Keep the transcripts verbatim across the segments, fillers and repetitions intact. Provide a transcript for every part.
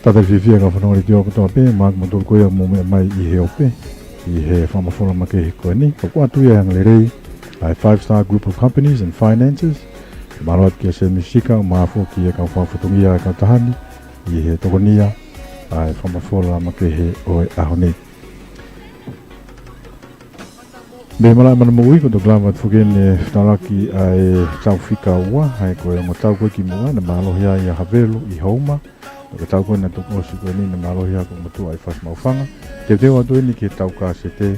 Talitali fiefia kau fanongo Letiō kotoa pē, maʻa kimoutolu ko ia ʻoku mou meʻa mai ʻi he ope, ʻi he fakamafola makehe ko eni. Ka ʻoku ʻoatu ia ʻe he angalelei ʻa e Five Star Group of Companies and Finances. Mālō atu kia Semi Sika, mo e foki e kau fakafofonga ʻa e kautaha ni, ʻi he tokonia ʻa e fakamafola makehe ʻo e ʻaho ni. Mei he malaʻe manamoʻui, ko e toki lava atu foki eni e fetaulaki ʻa e tau fika ua, ʻa ia ko e ongo tau ko ē kimuʻa, naʻe mālohi ai ʻa Havelu ʻi Houma. Ko e tau ko ē naʻe toki ʻosi ko eni naʻe mālohi ai ko Motuʻa ʻi Fasi Maʻufanga. Teuteu atu eni ki he tau kasete,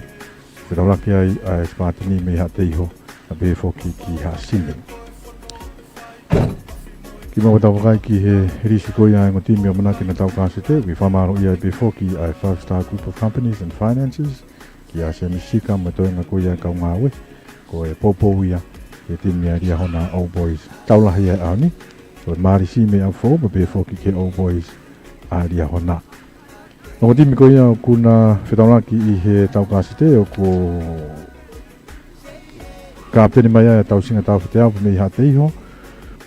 fetaulaki ai ʻa e Sipateni mei Haʻateiho, pea pehē foki ki Haʻasini. Kimuʻa ke tau vakai ki he lisi ko ia ʻa e ongo timi ʻamanaki ke na tau kasete, ʻoku fakamālōʻia ai pē foki ʻa e Five Star Group of Companies and Finances, kia Semi Sika mo e toenga ko ia e kau ngāue, ko e poupou ia ki he timi ʻa e Liahona Old Boys. Tau lahi ʻa e ʻaho ni, ko e Mālisi mei ʻAufoʻou, pea pehē foki ki he Old Boys ʻa Liahona. Ongo timi ko ia ʻoku na fetaulaki ʻi he tau kasete, ʻoku kapiteni mai ai ʻa Tausinga Taufeteau mei Haʻateiho,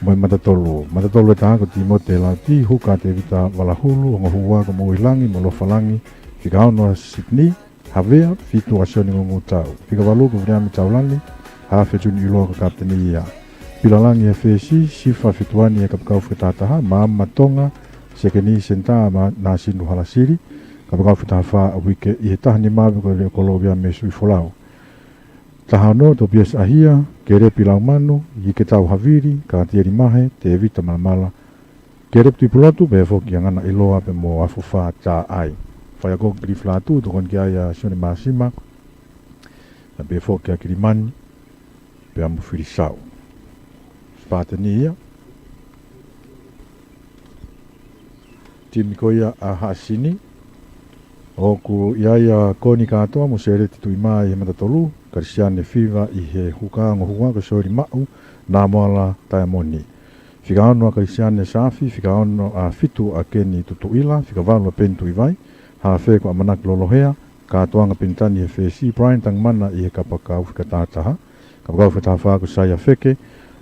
mo e mata tolu. Mata tolu ʻe taha ko Timote Lauti, huka Tevita Valahulu, ongo ua ko Moʻuilangi mo Lofalangi, fika ono ʻa Sydney Havea, fitu ʻa Sione Ngongutau, fika valu ko Viliami Taulani, hafe Juni ʻIloa ko e kapiteni ia. Pilalangi ʻi he fesi, Sifa Fetuani ʻi he kapakau fakatahataha, Maama Tonga, sekeni senitā ʻa Nāsinu Halasili, kapakau fakataha fā ʻa Uike ʻi he taha nima ko Leʻokolo Viliami Suifolau. Taha ono, Topiasi ʻAhia, Kelepi Laumanu, Iketau Havili, Katieli Mahe, Tevita Malamala, Kelepi Tuʻipulotu, pea foki ʻa Ngana ʻIloa pea mo Afofā Taʻai. Faiako Kilifi Lātū, tokoni ki ai ʻa Sione Māsima, pea pehē foki ʻa Kilimani, pea mo Filisau. Sipateni ia. Timi ko ia ʻa Haʻasini, ʻoku ʻi ai ʻa Koni Kātoa mo Sēleti Tuʻimā ʻi he mata tolu, Kalisiane Fiva ʻi he huka, ongo ua ko Soeli Maʻu, Namoala Taemoni. Fika ono ʻa Kalisiane Saafi, fika ono, ʻa fitu ʻa Keni Tutuʻila, fika valu ʻa Peni Tuʻivai, hafe ko ʻAmanaki Lolohea, Kātoanga Penitani ʻi he fesi, Brian Tangimana ʻi he kapakau fakatahataha, kapakau fakataha fā ko Saia Feke,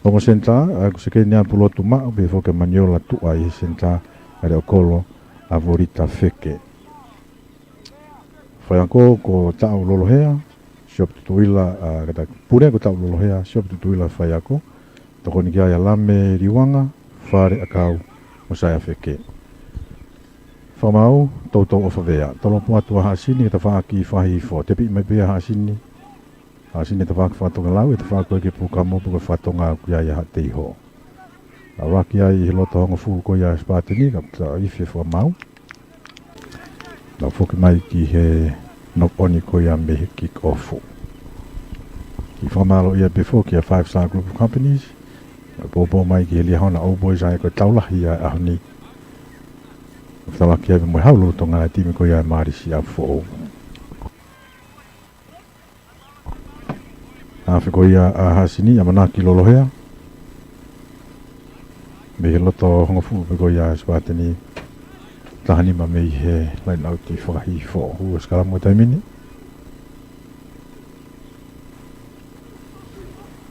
ongo senitā, ʻa, ko Sekeni ʻa Pulotu Maʻu, pehē foki ʻa Maniola Tuʻa ʻi he senitā, ʻa Leʻokolo, ʻa Volita Feke. Faiako ko Taʻu Lolohea, Siope Tutuʻila, ʻa, kātaki, pule ko Taʻu Lolohea, Siope Tutuʻila faiako, tokoni ki ai ʻa Lame Liuanga, Fale ʻAkau, mo Saia Feke. Fakamaau, toutou ʻofa vea. Tolopu atu ʻa Haʻasini ki he tafaʻaki fakahihifo. Tepiʻi mai pē ʻa Haʻasini. Haʻasini he tafaʻaki fakatokangaʻi, he tafaʻaki ko ē ki he pulu kamo pe ko e fakatonga ʻoku ʻi ai ʻa Haʻateiho. Naʻe ʻuluaki ai ʻi he loto hongofulu ko ia ʻa e Sipateni, ka ʻoku ifi e fakamaau. Nau foki mai ki he knock on ko ia mei he kick off. Kiʻi fakamālōʻia pē foki ʻa e Five Star Group of Companies. Naʻe poupou mai ki he Liahona Old Boys ʻa ia ko e tau lahi ʻa e ʻaho ni. Fetaulaki ai mo e hau lolotonga ʻa e timi ko ia ʻa e Mālisi ʻAufoʻou. Hafe ko ia ʻa Haʻasini, ʻAmanaki Lolohea. Mei he loto hongofulu pē ko ia ʻa e Sipateni. Taha nima mei he laine ʻauti fakahihifo. Hū e sikalamu he taimi ni.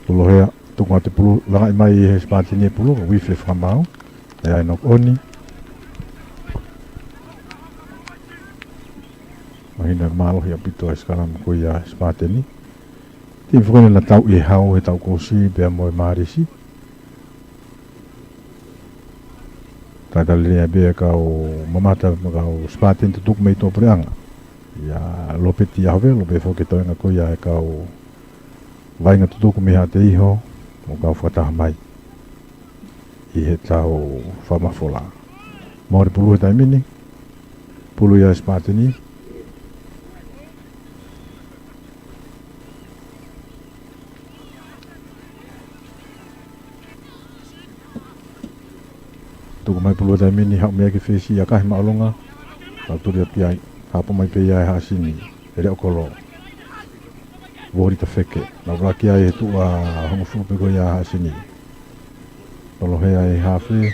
Lolohea, tuku atu e pulu, langaʻi mai ʻe he Sipateni e pulu, ka ʻoku ifi e fakamaau. ʻE ʻi ai e knock on. Mahino ʻe mālohi ʻaupito ʻa e sikalamu ko ia ʻa e Sipateni. Timi foki eni naʻa tau ʻi he hau he taʻu kuo ʻosi pea mo e Mālisi. Talitali lelei pē ʻa e kau mamata mo e kau Sipateni tutuku mei tuʻapuleʻanga. ʻIa Lopeti ʻAhovelo pehē foki e toenga ko ia e kau vaʻinga tutuku mei Haʻateiho, mo e kau fakataha mai ʻi he tau fakamafola. Mole pulu he taimi ni, pulu ia ʻa e Sipateni. Tuku mai pulu he taimi ni, haʻu mei ai ki he fesi ʻa Kahi Maʻolunga. Kau tuli atu ai, hapo mai pē ia ʻe Haʻasini, ʻe Leʻokolo. Volita Feke, naʻe ʻuluaki ai he tuʻa hongofulu pē ko ia ʻa Haʻasini. Lolohea ʻi he hafe,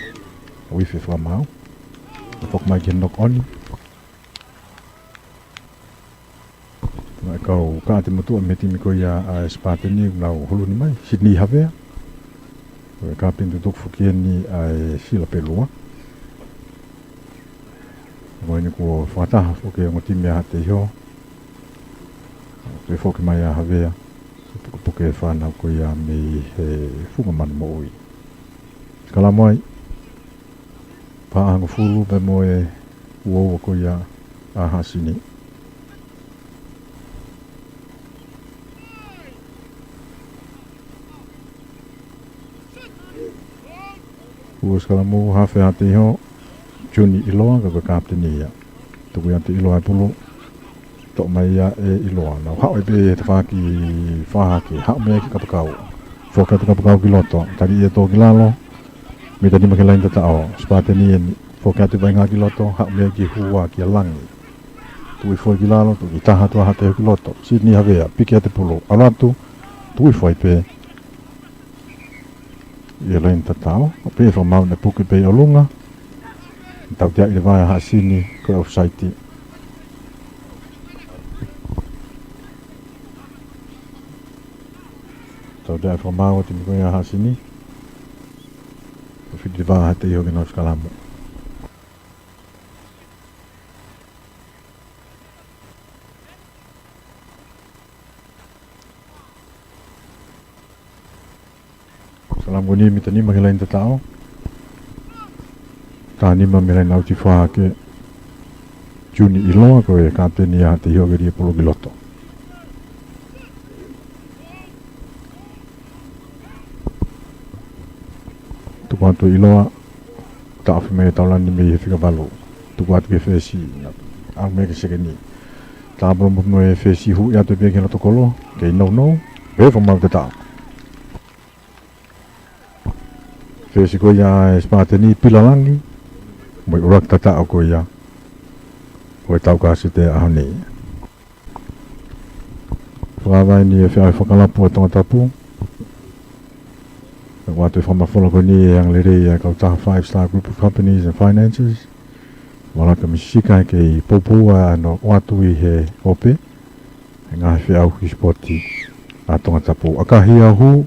ʻoku ifi e fakamaau. Naʻe foki mai ki he knock on. Naʻe kau kaʻati motuʻa mei he timi ko ia ʻa e Sipateni, nau hulu ni mai, Sydney Havea. Ko e kapiteni tutuku foki eni ʻa e Sila Pelua. Ni kuo fakataha foki e ongo timi ʻa Haʻateiho. Toe foki mai ʻa Havea. Pukepuke e fānau ko ia mei he funga manu moʻui. Kalamu ai. Vahaʻa hongofulu pea mo e uaua ko ia ʻa Haʻasini. Uo sikalamu hafe Haʻateiho, Juni ʻIloa, ka ko e kapiteni ia. Tuku ia ʻe ʻIloa e pulu. Toʻo mai ia ʻe ʻIloa. Nau haʻu ai pē he tafaʻaki fā hake. Haʻu mei ai ki he kapakau. Foki atu kapakau ki loto. Tali ia tō ki lalo. Mita nima ki he laini tataʻo. Sipateni eni. Foki atu vaʻinga ki loto. Haʻu mei ai ki hua kia Langi. Tuʻu hifo ki lalo. Tuʻu ki taha atu ʻa Haʻateiho ki loto. Sini Havea. Piki atu e pulu. ʻAlu atu. Tuʻu hifo ai pē. ʻI he laini tataʻo, ʻo pehē fakamaau naʻe puke pē ʻi ʻolunga. Tautea ʻi he vaʻe ʻa Haʻasini, ko e offside. Tautea fakamaau ʻa e timi ko ia ʻa Haʻasini. Ko e fiti vaʻe ʻa Haʻateiho ke nau sikalamu. Sikalamu ko eni mita nima ki he laini tataʻo. Taha nima mei he laini ʻauti fā hake. Juni ʻIloa ko e kapiteni ʻa Haʻateiho ke ʻalu e pulu ki loto. Tuku atu ʻe ʻIloa. Taʻofi mai ʻe Taulani mei he fika valu. Tuku atu ki he fesi. ʻAlu mai ki he sekeni. Tāpolo mo e fesi huʻi atu pē ki he loto kolo. Kei nounou. Pehē fakamaau tataʻo. Fesi ko ia ʻa e Sipateni Pilalangi. Mo e ʻuluaki tataʻo ko ia ʻo e Taukāsite ʻaho ni. Fakavaʻe ni e feʻauhi fakalapu ʻa Tongatapu. Ka ʻoku ʻoatu e fakamafola ko eni ʻe he angalelei ʻa e kautaha Five Star Group of Companies and Finances. Malaka Misika he kei poupou ʻa ʻene ʻoatu ʻi he ope. He ngaahi feʻauhi sipoti ʻa Tongatapu. ʻAkahi ʻa e hū.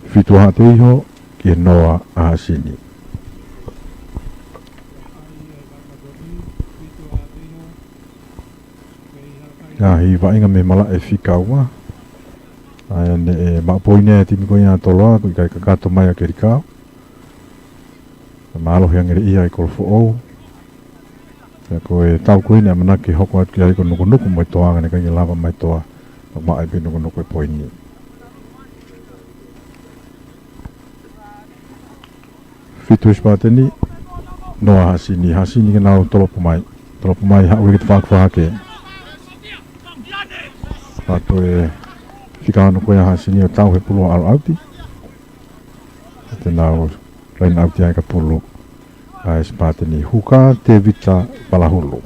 Fitu ʻa Haʻateiho, ki he noa ʻa Haʻasini. Ngaahi vaʻinga mei malaʻe fika ua. ʻA ia neʻe maʻu poini ʻa e timi ko ia ʻa Toloa, ko e ʻikai kakato mai ʻa Kelikao. Mālohi ange leva ia ʻi Kolofoʻou. Pea ko e tau ko eni ʻamanaki ke hoko atu ki ai ko Nukunuku mo e Toa, ka naʻe ʻikai ke lava mai Toa. Ka maʻu ai pē Nukunuku e poini. Fitu Sipateni, noa Haʻasini, Haʻasini ke nau tolopu mai. Tolopu mai, haʻu ki he tafaʻaki fā hake. Pea toe fika ʻa e ko ia Haʻasini ʻo tau he pulu ʻo ʻalu ʻauti. Te nau laine ʻauti ai ka pulu ʻa e Sipateni. Huka Tevita Palahulu.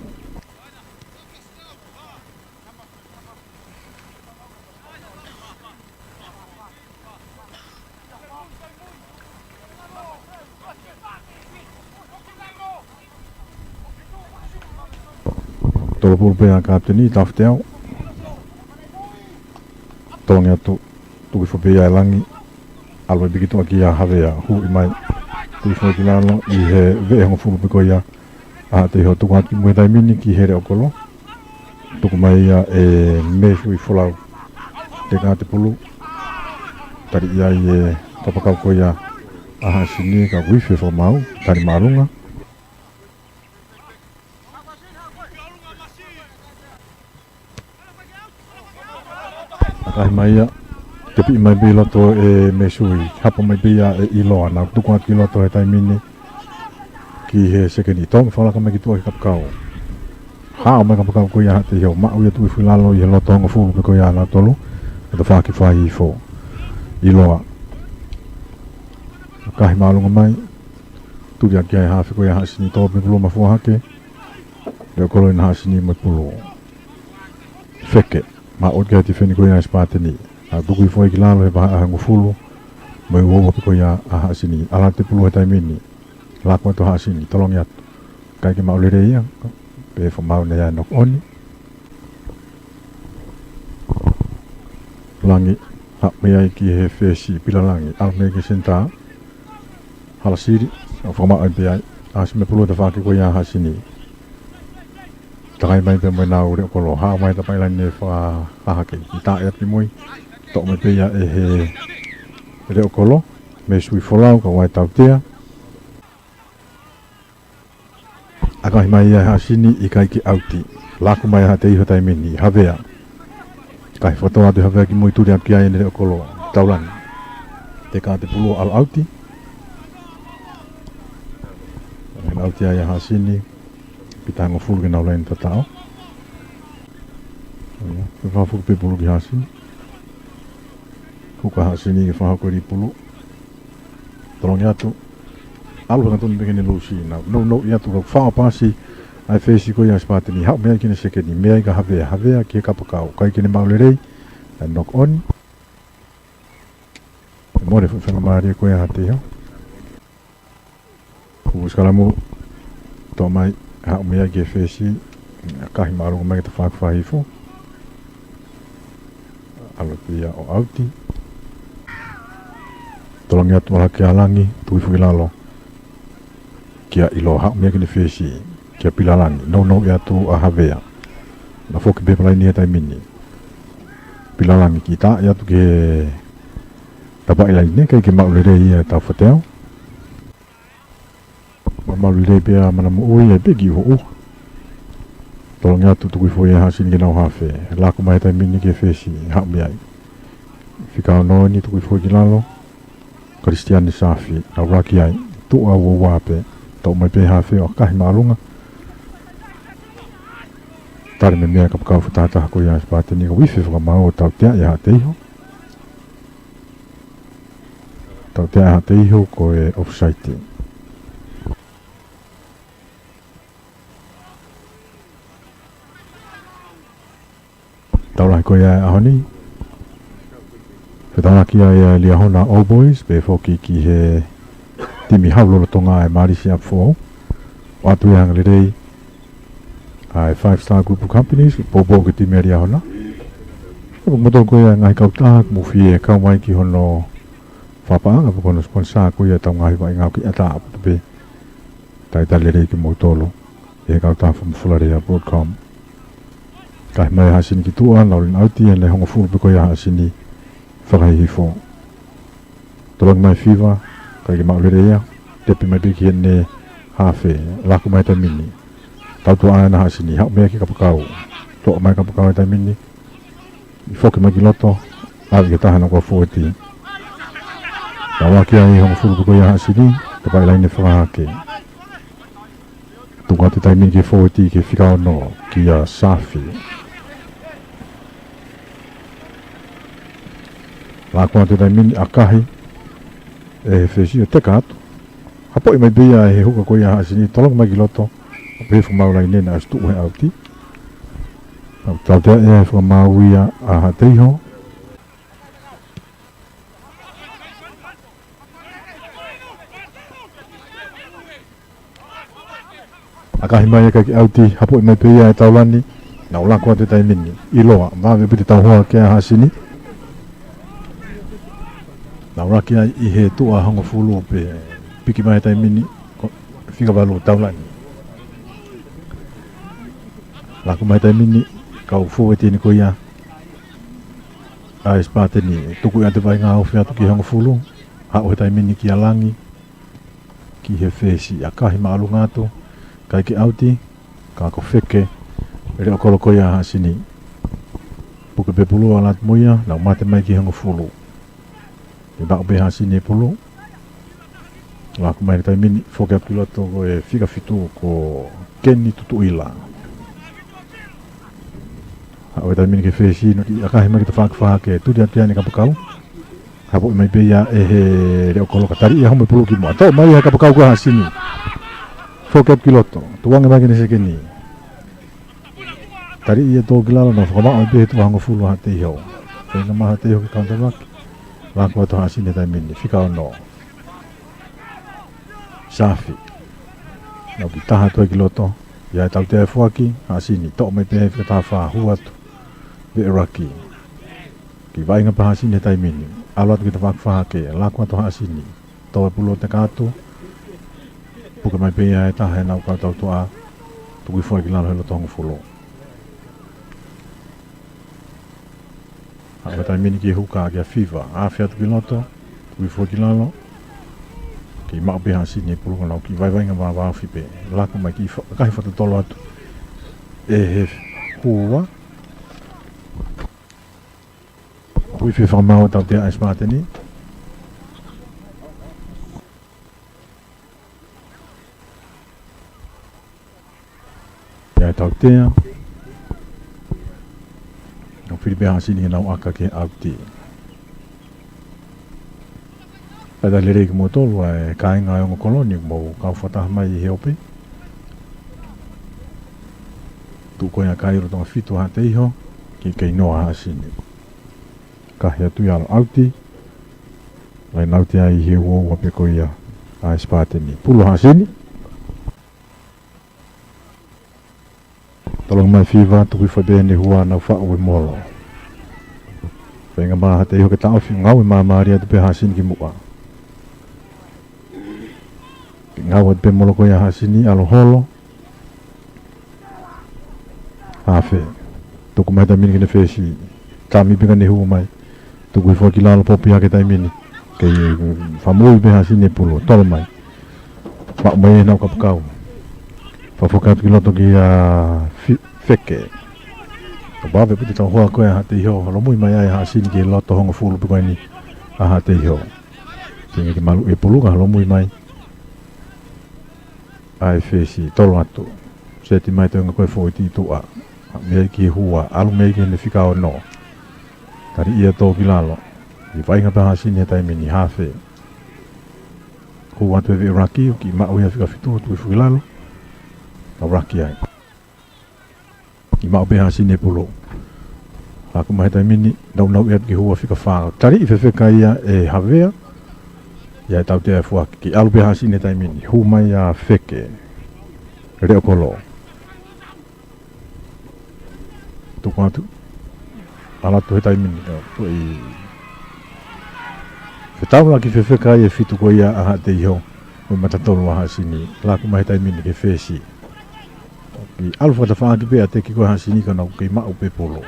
Tolopulu pē ʻa e kapiteni, Tafiteo. Tolongi atu, tuku hifo pē ia ʻe Langi. ʻAlu e piki tuʻa kia Havea, huʻi mai. Tuku hifo ki lalo, ʻi he veʻe hongofulu pē ko ia ʻa Haʻateiho, tuku atu ki muʻa he taimi ni ki Heleʻokolo. Tuku mai ia ʻe Mesui Folau. Teka atu e pulu. Tali ia ʻe he kapakau ko ia ʻa Haʻasini ka ʻoku ifi e fakamaau. Tali māʻolunga. ʻAkahi mai ia. Tepiʻi mai pē ʻi loto ʻe Mesui. Hapo mai pē ia ʻe ʻIloa. Nau tuku atu ki loto he taimi ni. Ki he sekeni, tō mai fakalaka mai ki tuʻa ki he kapakau. Haʻu mai kapakau ko ia Haʻateiho, maʻu ia tuʻu hifo ki lalo ʻi he loto hongofulu pē ko ia ʻa nautolu. Ko e tafaʻaki fā hifo. ʻIloa. ʻAkahi māʻolunga mai. Tuli ʻaki ʻa e hafe ko ia Haʻasini, tō pē pulu mafua hake. Leʻokolo ʻena Haʻasini mo e pulu. Feke. Maʻu ʻo ki ai e tifeni ko ia ʻa e Sipateni. ʻA tuku hifo ai ki lalo he vahaʻa hongofulu. Mo e uaua pē ko ia ʻa Haʻasini. ʻAlu atu e pulu he taimi ni. Laku atu Haʻasini, tolongi atu. ʻIkai ke maʻu lelei ia, pehē fakamaau naʻe ʻi ai e knock on. Langi, haʻu mei ai ki he fesi, Pilalangi, ʻalu mei ai ki he senitā. Halasili, ʻO fakamaʻu ai pē ai, ʻasi mai pulu ʻa e tafaʻaki ko ia ʻa Haʻasini. Takai mai pē mo ʻenau leʻo kolo, haʻu mai ʻa e tapaʻi laine fakahahake. Kiʻi taʻe atu ki mui, toʻo mai pē ia ʻe he leʻo kolo, mei Sui Folau, kau ai ʻa e tautea. ʻAkahi mai ia ʻe Haʻasini, ʻikai ke ʻauti. Laku mai ʻa Haʻateiho he taimi ni, Havea. Kae fakatō atu ʻe Havea ki mui, tuli atu ki ai ʻene leʻo kolo, Taulani. Teka atu e pulu ʻo ʻalu ʻauti. ʻAlu ʻauti ai ʻa Haʻasini. Pita hongofulu ke nau laine tataʻo. Ia, ke fakahoko pē pulu ki Haʻasini. Huka ʻa Haʻasini ke fakahoko e lī pulu. Tolongi atu. ʻAlu hangatonu pē ki heʻene lusi. Nau nounou atu, ka faʻo pasi ʻa e fesi ko ia ʻa Sipateni. Haʻu mei ai ki heʻene sekeni. Mei ai kia Havea. Havea ki he kapakau. ʻIkai ke ne maʻu lelei. ʻA e knock on. Mole foʻi faingamālie ko ia ʻa Haʻateiho. Kupu sikalamu, toʻo mai, haʻu mei ai ki he fesi, ʻakahi māʻolunga mai ki he tafaʻaki fakahihifo. ʻAlu pē ia ʻo ʻauti. Tolongi atu ʻalu hake kia Langi, tuku hifo ki lalo. Kia ʻIloa, haʻu mei ai ki heʻene fesi, kia Pilalangi, nounou atu ʻa Havea. Naʻe foki pē palaini he taimi ni. Pilalangi kiʻi taʻe atu ki he tapaʻi laine, ʻikai ke maʻu lelei ia ʻe Taufateau. Maʻu lelei pē ʻa Manamoʻui, ʻai pē ki ʻuhoʻuha. Tolongi atu, tuku hifo ia ʻe Haʻasini ki heʻenau hafe. Laku mai he taimi ni ki he fesi, haʻu mei ai. Fika ono ni, tuku hifo ki lalo. Kalisitiane Safi, nau ʻuluaki ai. Tuʻa ua ua pē. Toʻo mai pē hafe ʻo ʻakahi māʻolunga. Tali meimei ʻa e kapakau fakatahataha ko ia ʻa Sipateni, ka ʻoku ifi e fakamaau ʻo tautea ʻe Haʻateiho. Tautea ʻe Haʻateiho ko e offside. Tau lahi ko ia ʻa e ʻaho ni. Fetalaki ai ʻa e Liahona All Boys, pea foki ki he timi hau lolotonga ʻa e Mālisi ʻApifoʻou. ʻOatu ia ʻo hanga lelei ʻa e Five Star Group of Companies, poupou ki he timi ʻa Liahona. Pea mo e motuʻa ko ia ʻa e ngaahi kautaha, mou fie kau mai ki hono fakapaʻanga, pe ko hono sponsor ko ia ʻetau ngaahi vaʻinga ʻoku ʻatā ʻaupito pē. Talitali lelei kimoutolu ʻe he kautaha fakamafola lelei ʻa Broadcom. Kae ʻalu mai ʻa Haʻasini ki tuʻa, nau line out ʻi heʻene hongofulu pē ko ia ʻa Haʻasini fakahihifo. Tolongi mai Fiva, ʻikai ke maʻu lelei ia, tepi mai pē ki heʻene hafe, laku mai he taimi ni. Tautea ʻa Haʻasini, haʻu mei ai ki he kapakau. Toʻo mai kapakau he taimi ni. ʻI foki mai ki loto, ʻalu ki he taha ʻenau kau fōueti. Tau ʻaki ai hongofulu pē ko ia ʻa Haʻasini, tapaʻi laine fakahahake. Tuku atu he taimi ni ki he fōueti ki he fika ono, kia Safi. Laku atu he taimi ni ʻakahi, ʻe he fesi ʻo teka atu. Hapoʻi mai pē ia ʻe he huka ko ia ʻa Haʻasini, tolongi mai ki loto, pea fakamaau laine naʻe ʻosi tuʻu he ʻauti. Tautea ʻe he fakamaau ia ʻa Haʻateiho. ʻAkahi mai ʻikai ke ʻauti, hapoʻi mai pē ia ʻe Taulani, nau laku atu he taimi ni, ʻIloa, vave pē te tau hoa ki ai ʻa Haʻasini. Nau ʻuluaki ai ʻi he tuʻa hongofulu pē, piki mai he taimi ni, ko, fika valu Taulani. Laku mai he taimi ni, kau fōueti eni ko ia ʻa Sipateni, tuku ia ʻo vaʻinga ofi atu ki he hongofulu, haʻu he taimi ni kia Langi, ki he fesi, ʻakahi māʻolunga atu, ʻikai ke ʻauti, ka ko e feke, leʻo kolo ko ia ʻa Haʻasini. Puke pē pulu ʻo ʻalu atu mo ia, nau mate mai ki he hongofulu. ʻI he maʻu pē ʻe Haʻasini e pulu. Laku mai he taimi ni, foki atu ki loto ko e fika fitu ko Keni Tutuʻila. Haʻu he taimi ni ki he fesi, nau kiʻi ʻakahi mai ki he tafaʻaki fakahahake, tuli atu ki ai ʻene kapakau. Hapoʻi mai pē ia ʻe he leʻo kolo ka tali ia home pulu ki muʻa. Toʻo mai ʻe he kapakau ko ia ʻa Haʻasini. Foki atu ki loto. Tuʻu ange mai ki heʻene sekeni. Tali ia tō ki lalo, nau fakamaʻu ai pē he tuʻa hongofulu ʻa Haʻateiho. Feinga mai ʻa Haʻateiho ke counter mark. Laku atu ʻa Haʻasini he taimi ni. Fika ono. Safi. Nau kiʻi taha atu ai ki loto. ʻI ai e tautea ʻe foaki, Haʻasini. Toʻo mai pē he fika taha fā, hū atu. Veʻe ʻuluaki. Kiʻi vaʻinga pē ʻa Haʻasini he taimi ni. ʻAlu atu ki he tafaʻaki fakahahake. Laku atu ʻa Haʻasini. Tō e pulu ʻo teka atu. Puke mai pē ia ʻe taha ʻenau kau tautuʻa, tuku hifo ki lalo he loto hongofulu. Haʻu he taimi ni ki he huka kia Fiva, afe atu ki loto, tuku hifo ki lalo. Kiʻi maʻu pē Haʻasini e pulu, ka nau kiʻi vaevaenga vāvāofi pē. Laku mai kiʻi fa-, kahi fakatotolo atu ʻe he hua. Ui fie fakamaau e tautea ʻa ʻEsipateni. ʻIa e tautea. Nau fili pē Haʻasini ke nau ʻaka ke ʻauti. Talitali lelei kimoutolu ʻa e kāinga ʻo e ongo kolo ni, mou kau fakataha mai ʻi he ope. Tuʻu ko ia kai lolotonga fitu ʻa Haʻateiho, kiʻi kei noa ʻa Haʻasini. Kahi atu ia ʻalu ʻauti. Laine ʻauti ai he uoua pē ko ia ʻa ʻEsipateni. Pulu Haʻasini. Tolongi mai Fiva, tuku hifo pē ʻene hua, nau faʻu e molo. Feinga mai Haʻateiho ke taʻofi, ngāue māmālie atu pē Haʻasini ki muʻa. Ngāue atu pē molo ko ia Haʻasini, ʻalu holo. Afe. Tuku mai taimi ni ki he fesi. Tami pē ka ne hū mai. Tuku hifo ki lalo, popi hake taimi ni. Kei fakamoʻui pē Haʻasini e pulu. Tolo mai. Maʻu mai ʻenau kapakau. Fakafoki atu ki loto kia Fi-, Feke. Ka vave pē te tau hoa ko ia Haʻateiho. Lomui mai ai Haʻasini ki loto hongofulu pē ko eni ʻa Haʻateiho. Teʻeki ke maluʻi e pulu ka lomui mai ʻa e fesi, tolo atu. Seti mai toenga ko e foʻi tituʻa. Mei ai ki he hua, ʻalu mei ai ki heʻene fika ono. Tali ia tō ki lalo. ʻI vainga pē Haʻasini he taimi ni, afe. Hua atu e veʻe ʻuluaki, ʻo kiʻi maʻu ia fika fitu, tuku hifo ki lalo. Ka ʻuluaki ai. Kiʻi maʻu pē Haʻasini e pulu. Laku mai he taimi ni, naunau ia ki he hua fika fā. Taliʻi fefeka ia ʻe Havea. ʻIa e tautea ʻe Fuaki. Kiʻi ʻalu pē Haʻasini he taimi ni. Hū mai ʻa Feke. Leʻo kolo. Tuku atu. ʻAlu atu he taimi ni. ʻO, ʻo ʻi. Fetaulaki fefeka ia ʻe fitu ko ia ʻa Haʻateiho. Mo e mata tolu ʻa Haʻasini. Laku mai he taimi ni ki he fesi. ʻI ʻalu fakatafaʻaki pē ʻa Teki ko Haʻasini ka nau kei maʻu pē pulu.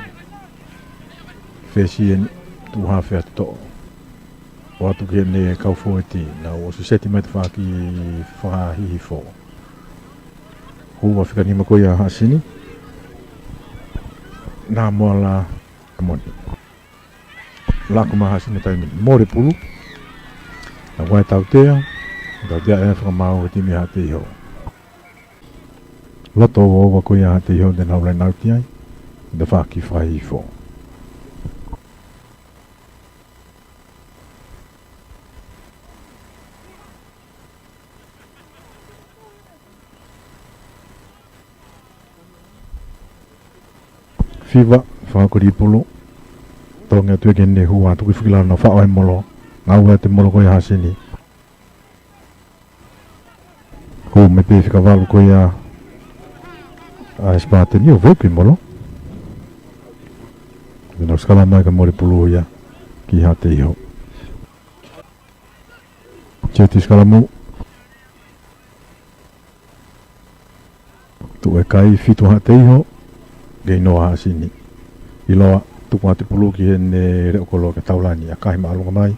Fesi eni, tuʻu hafe atu toʻo. ʻO atu ki heʻene kau foʻi tī, nau ʻosi seti mai tafaʻaki fakahihifo. Hua fika nima ko ia Haʻasini. Naʻa mola moni. Laku mai Haʻasini taimi ni. Mole pulu. Naʻa ʻi ai e tautea. Tautea ʻe fakamaau e timi Haʻateiho. Loto uoua ko ia Haʻateiho te nau laine ʻauti ai. Tafaʻaki fakahihifo. Fiva, fakakoli pulu. Tolongi atu ia ki heʻene hua, tuku hifo ki lalo, nau faʻu e molo. Ngāue atu e molo ko ia Haʻasini. Hū mai pē fika valu ko ia ʻa ʻEsipateni ʻo veuki molo. Te nau sikalamu ai ka mole pulu ia ki Haʻateiho. Seti sikalamu. Tuʻu e kai, fitu Haʻateiho, kei noa Haʻasini. ʻIloa, tuku atu e pulu ki heʻene leʻo kolo ke taulani, ʻakahi māʻolunga mai,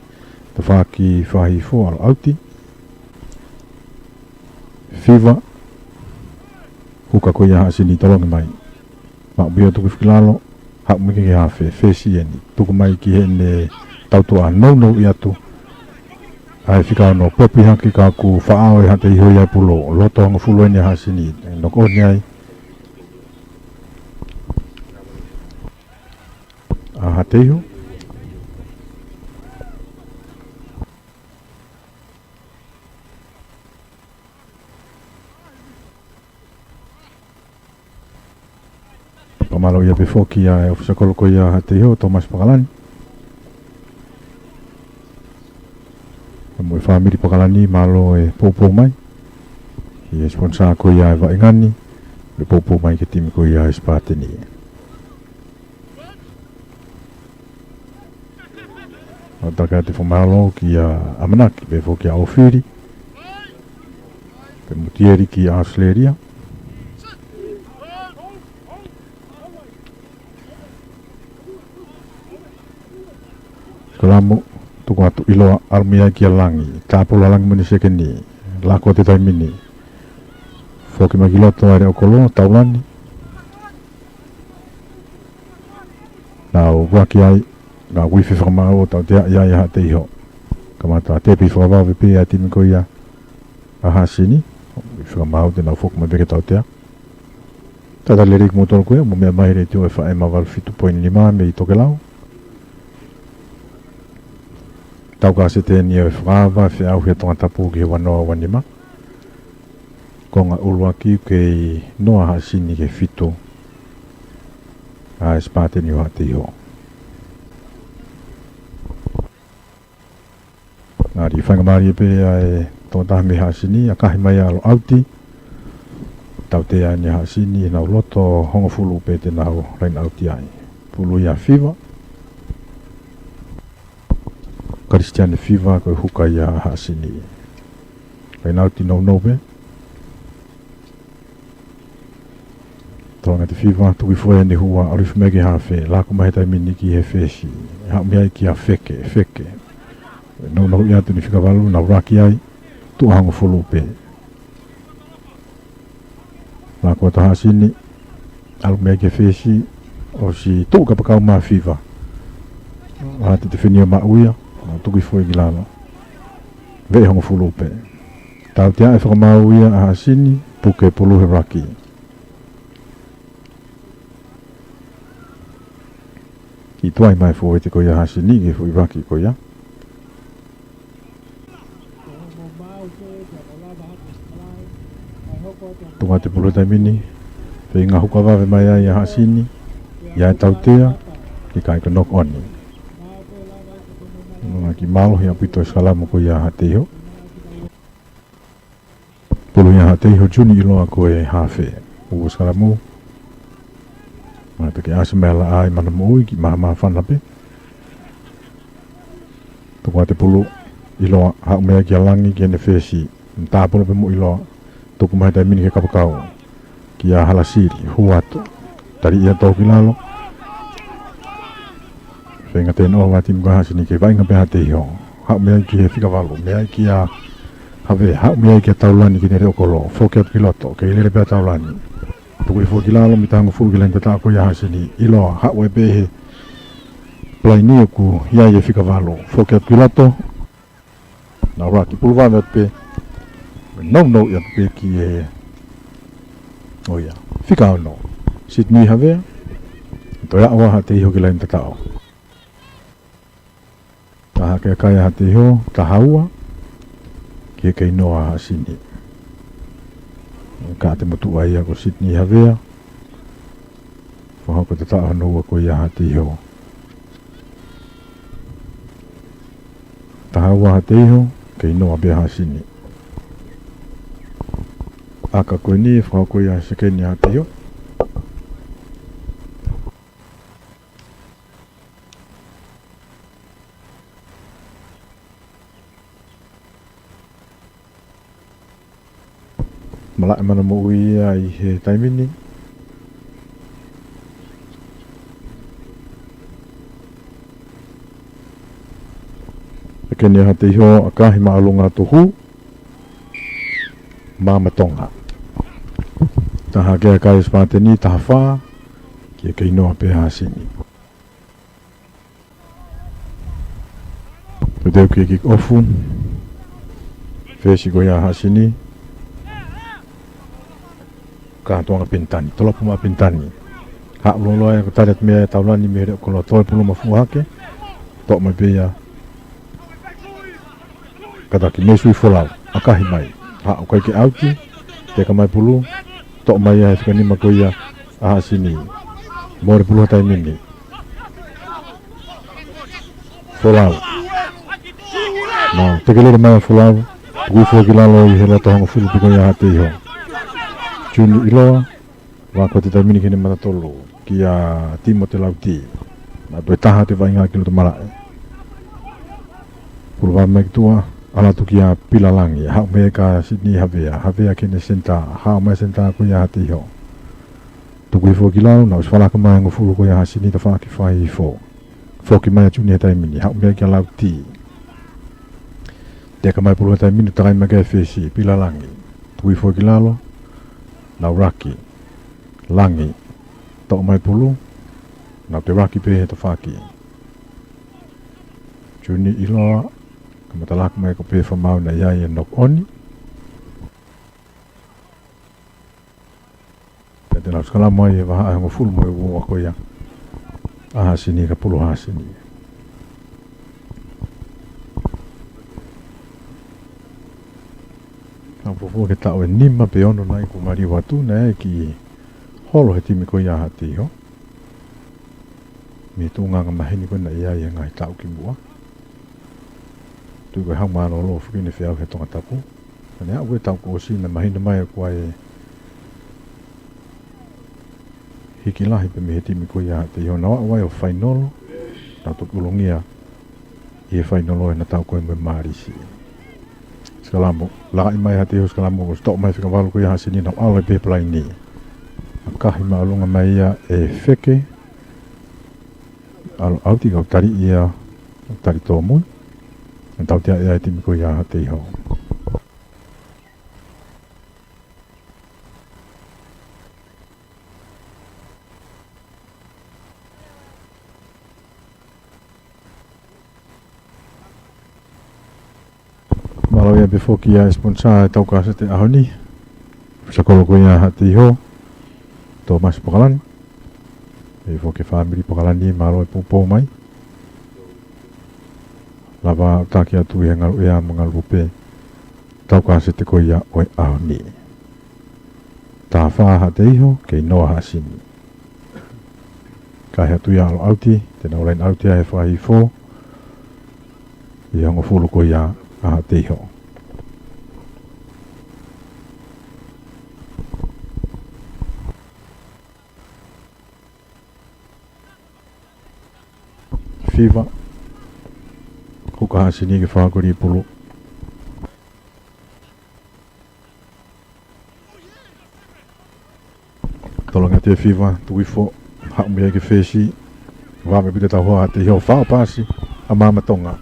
tafaʻaki fakahihifo, ʻalu ʻauti. Fiva, huka ko ia Haʻasini tolongi mai. Maʻu pē ia tuku hifo ki lalo, haʻu mai ki he hafe, fesi eni. Tuku mai ki heʻene tautuʻa nounou ʻi atu. ʻAi fika ono popi hake ka ʻoku faʻao ʻe Haʻateiho ia e pulu. Loto hongofulu eni ʻa Haʻasini. Noko ʻoni ai. ʻA Haʻateiho. Fakamālō ia pē foki ʻa e ʻofisa kolo ko ia Haʻateiho, Thomas Pakalani. Mo e fāmili Pakalani, mālō e poupou mai. ʻI he sponsor ko ia e vaʻinga ni, e poupou mai ki he timi ko ia ʻa ʻEsipateni. ʻOku ʻatā atu e fakamālō kia ʻAmanaki, pehē foki kia ʻOfili. Pea mo Tieli ki ʻAositelēlia. Sikalamu, tuku atu ʻIloa, ʻalu mei ai kia Langi. Tāpolo ʻa Langi mo ʻene sekeni. Lako atu he taimi ni. Foki mai ki loto ʻa e Leʻokolo, Taulani. Nau ʻuluaki ai, nau uifi fakamaau ʻo tautea ai ʻa Haʻateiho. Kamata tepi fakavave pē ʻa e timi ko ia ʻa Haʻasini. Uifi fakamaau te nau foki mai pē ke tautea. Talitali lelei kimoutolu ko ia, mou meʻa mai he letiō F M valu fitu poini nima mei Tokelau. Tau kasete eni ʻo e fakaava, feʻauhi ʻa Tongatapu ki he ua noa ua nima. Konga ʻuluaki kei noa Haʻasini ki he fitu ʻa e Sipateni ʻo Haʻateiho. Ngali faingamālie pē ʻa e tokotaha mei Haʻasini, ʻakahi mai ʻa Loʻauti. Tautea eni ʻa Haʻasini, nau loto hongofulu pē te nau laine ʻauti ai. Pulu ia ʻa Fiva. Kalisitiane Fiva ko e huka ia ʻa Haʻasini. Laine ʻauti nounou pē. Tolonga te Fiva, tuku hifo ʻene hua, ʻalu hifo mai ki he hafe, lako mai he taimi ni ki he fesi. Haʻu mei ai kia Feke, Feke. Nounou ia atu ni fika valu, nau ʻuluaki ai, tuʻa hongofulu pē. Lako atu ʻa Haʻasini, ʻalu mei ai ki he fesi, ʻosi tuʻu kapakau mai ʻa Fiva. ʻAlu atu he taimi ni ʻo maʻu ia, nau tuku hifo ia ki lalo. Veʻe hongofulu pē. Tautea ʻe fakamaau ia ʻa Haʻasini, puke pulu he ʻuluaki. Kiʻi tuai mai fōueti ko ia ʻa Haʻasini, ki he foʻi ʻuluaki ko ia. Tuku atu e pulu he taimi ni, feinga huka vave mai ai ʻa Haʻasini, ʻi ai e tautea, ʻikai ko e knock on. Nonga ki mālohi ʻaupito e sikalamu ko ia ʻa Haʻateiho. Pulu ia ʻa Haʻateiho, Juni ʻIloa ko e hafe. Ua sikalamu. Mata ke ʻasi mai ʻa Laʻai Manamoʻui kiʻi mahamahafana pē. Tuku atu e pulu ʻIloa, haʻu mei ai kia Langi ki heʻene fesi. Tāpolo pē mo ʻIloa. Tuku mai he taimi ni ki he kapakau. Kia Halasili, hū atu. Tali ia tō ki lalo. Feinga tēnoa ʻa e timi ko ia ʻa Haʻasini ke vaʻinga pē ʻa Haʻateiho. Haʻu mei ai ki he fika valu, mei ai kia Havea, haʻu mei ai kia Taulani ki heʻene Leʻokolo. Foki atu ki loto, kei lele pē ʻa Taulani. Tuku hifo ki lalo, mita hongofulu ki he laine tataʻo ko ia ʻa Haʻasini. ʻIloa, haʻu ai pē he palaini ʻoku ʻi ai e fika valu. Foki atu ki loto. Nau ʻuluaki pulu vave atu pē. Nounou ia atu pē ki he, ʻo ia, fika ono. Sitini Havea. Toe aʻu ʻa Haʻateiho ki he laine tataʻo. Taha hake ʻa Haʻateiho, taha ua. Ki he kei noa ʻa Haʻasini. Ka te motuʻa ia ko Sitini Havea. Fakahoko e tataʻo hono ua ko ia ʻa Haʻateiho. Taha ua Haʻateiho, kei noa pē ʻa Haʻasini. ʻAka ko eni, fakahoko ia ʻe he sekeni ʻa Haʻateiho. Malaʻe Manamoʻui ia ʻi he taimi ni. Sekeni ʻa Haʻateiho, ʻakahi māʻolunga atu, hū. Maama Tonga. Taha hake ʻa Sipateni, taha fā. Ki he kei noa pē ʻa Haʻasini. Teuteu ki he kick off. Fesi ko ia ʻa Haʻasini. Kātoanga Penitani. Tolopu maʻa Penitani. Haʻu loloa ʻo tali atu mei ai ʻa Taulani mei he Leʻokolo, toe pulu mafuaʻaki. Toʻo mai pē ia. Kātaki mei Sui Folau. ʻAkahi mai. Haʻu ʻikai ke ʻauti. Teka mai pulu. Toʻo mai ia he fika nima ko ia ʻa Haʻasini. Mole pulu he taimi ni. Folau. Nau teke lele mai ʻa Folau. Tuku hifo ki lalo ʻi he loto hongofulu pē ko ia ʻa Haʻateiho. Juni ʻIloa. Vā ko e taimi ni ki heʻene mata tolu. Kia Timote Lauti. Nau toe taha atu e vaʻinga ki loto malaʻe. Pulu vave mai ki tuʻa. ʻAlu atu kia Pilalangi, haʻu mai kia Sini Havea, Havea ki heʻene senitā, haʻu mai senitā ko ia Haʻateiho. Tuku hifo ki lalo, naʻe ʻosi falaka mai e hongofulu ko ia Haʻasini, tafaʻaki fakaʻofoʻofa. Foki mai ʻa Juni he taimi ni, haʻu mai kia Lauti. Teka mai pulu he taimi ni, takai mai kia Fesi, Pilalangi. Tuku hifo ki lalo, nau laki. Langi, toʻo mai pulu, nau toe laki pē he tafaʻaki. Juni ʻIloa, kamata laki mai ko pē fakamaau naʻe ʻi ai e knock on. Pea te nau sikalamu ai he vahaʻa ʻe hongofulu mo e ua ko ia ʻa Haʻasini, ka pulu ʻa Haʻasini. Ka fuofua ke taʻu ʻe nima pe ono nai kuo maliu atu, naʻe ʻi ai e kiʻi holo he timi ko ia Haʻateiho. Mei he tuʻunga anga maheni ko ē naʻe ʻi ai he ngaahi taʻu kimuʻa. Tuku e hau mālōlō foki ʻene feʻauhi ʻa Tongatapu. Ka ne aʻu ki he taʻu kuo ʻosi naʻe mahino mai ʻoku ʻi ai e hiki lahi pē mei he timi ko ia Haʻateiho, nau aʻu ai ʻo fainolo, nau toki ʻulungia ʻi he fainolo ʻi he taʻu ko ē mo e Mālisi. Sikalamu, lakaʻi mai Haʻateiho sikalamu, ʻosi toʻo mai fika valu ko ia Haʻasini, nau ʻalu ai pē he palaini. Nakahi māʻolunga mai ia ʻe Feke, ʻalu ʻauti, kau tali ia, tali tōmui. Naʻe tautea ia e timi ko ia Haʻateiho. Mālō ia pē foki ʻa e sponsor e tau kasete ʻaho ni. ʻOfisa kolo ko ia Haʻateiho, Tōmasi Pakalani. ʻI ai foki e fāmili Pakalani, mālō e poupou mai. Lava ʻo taki atu ʻi he ngaluʻea mo e ngaluope tau kasete ko ia ʻo e ʻaho ni. Taha fā Haʻateiho, kei noa Haʻasini. Kaihaʻa atu ia ʻalu ʻauti, te nau laine ʻauti ia he fā hifo, ʻi he hongofulu ko ia ʻa Haʻateiho. Fiva. Huka Haʻasini ke fakakoli pulu. Tolongi atu e Fiva, tuku hifo, haʻu mei ai kia Fesi. Vave pē ke tau hoa Haʻateiho, fao pasi ʻa Maama Tonga.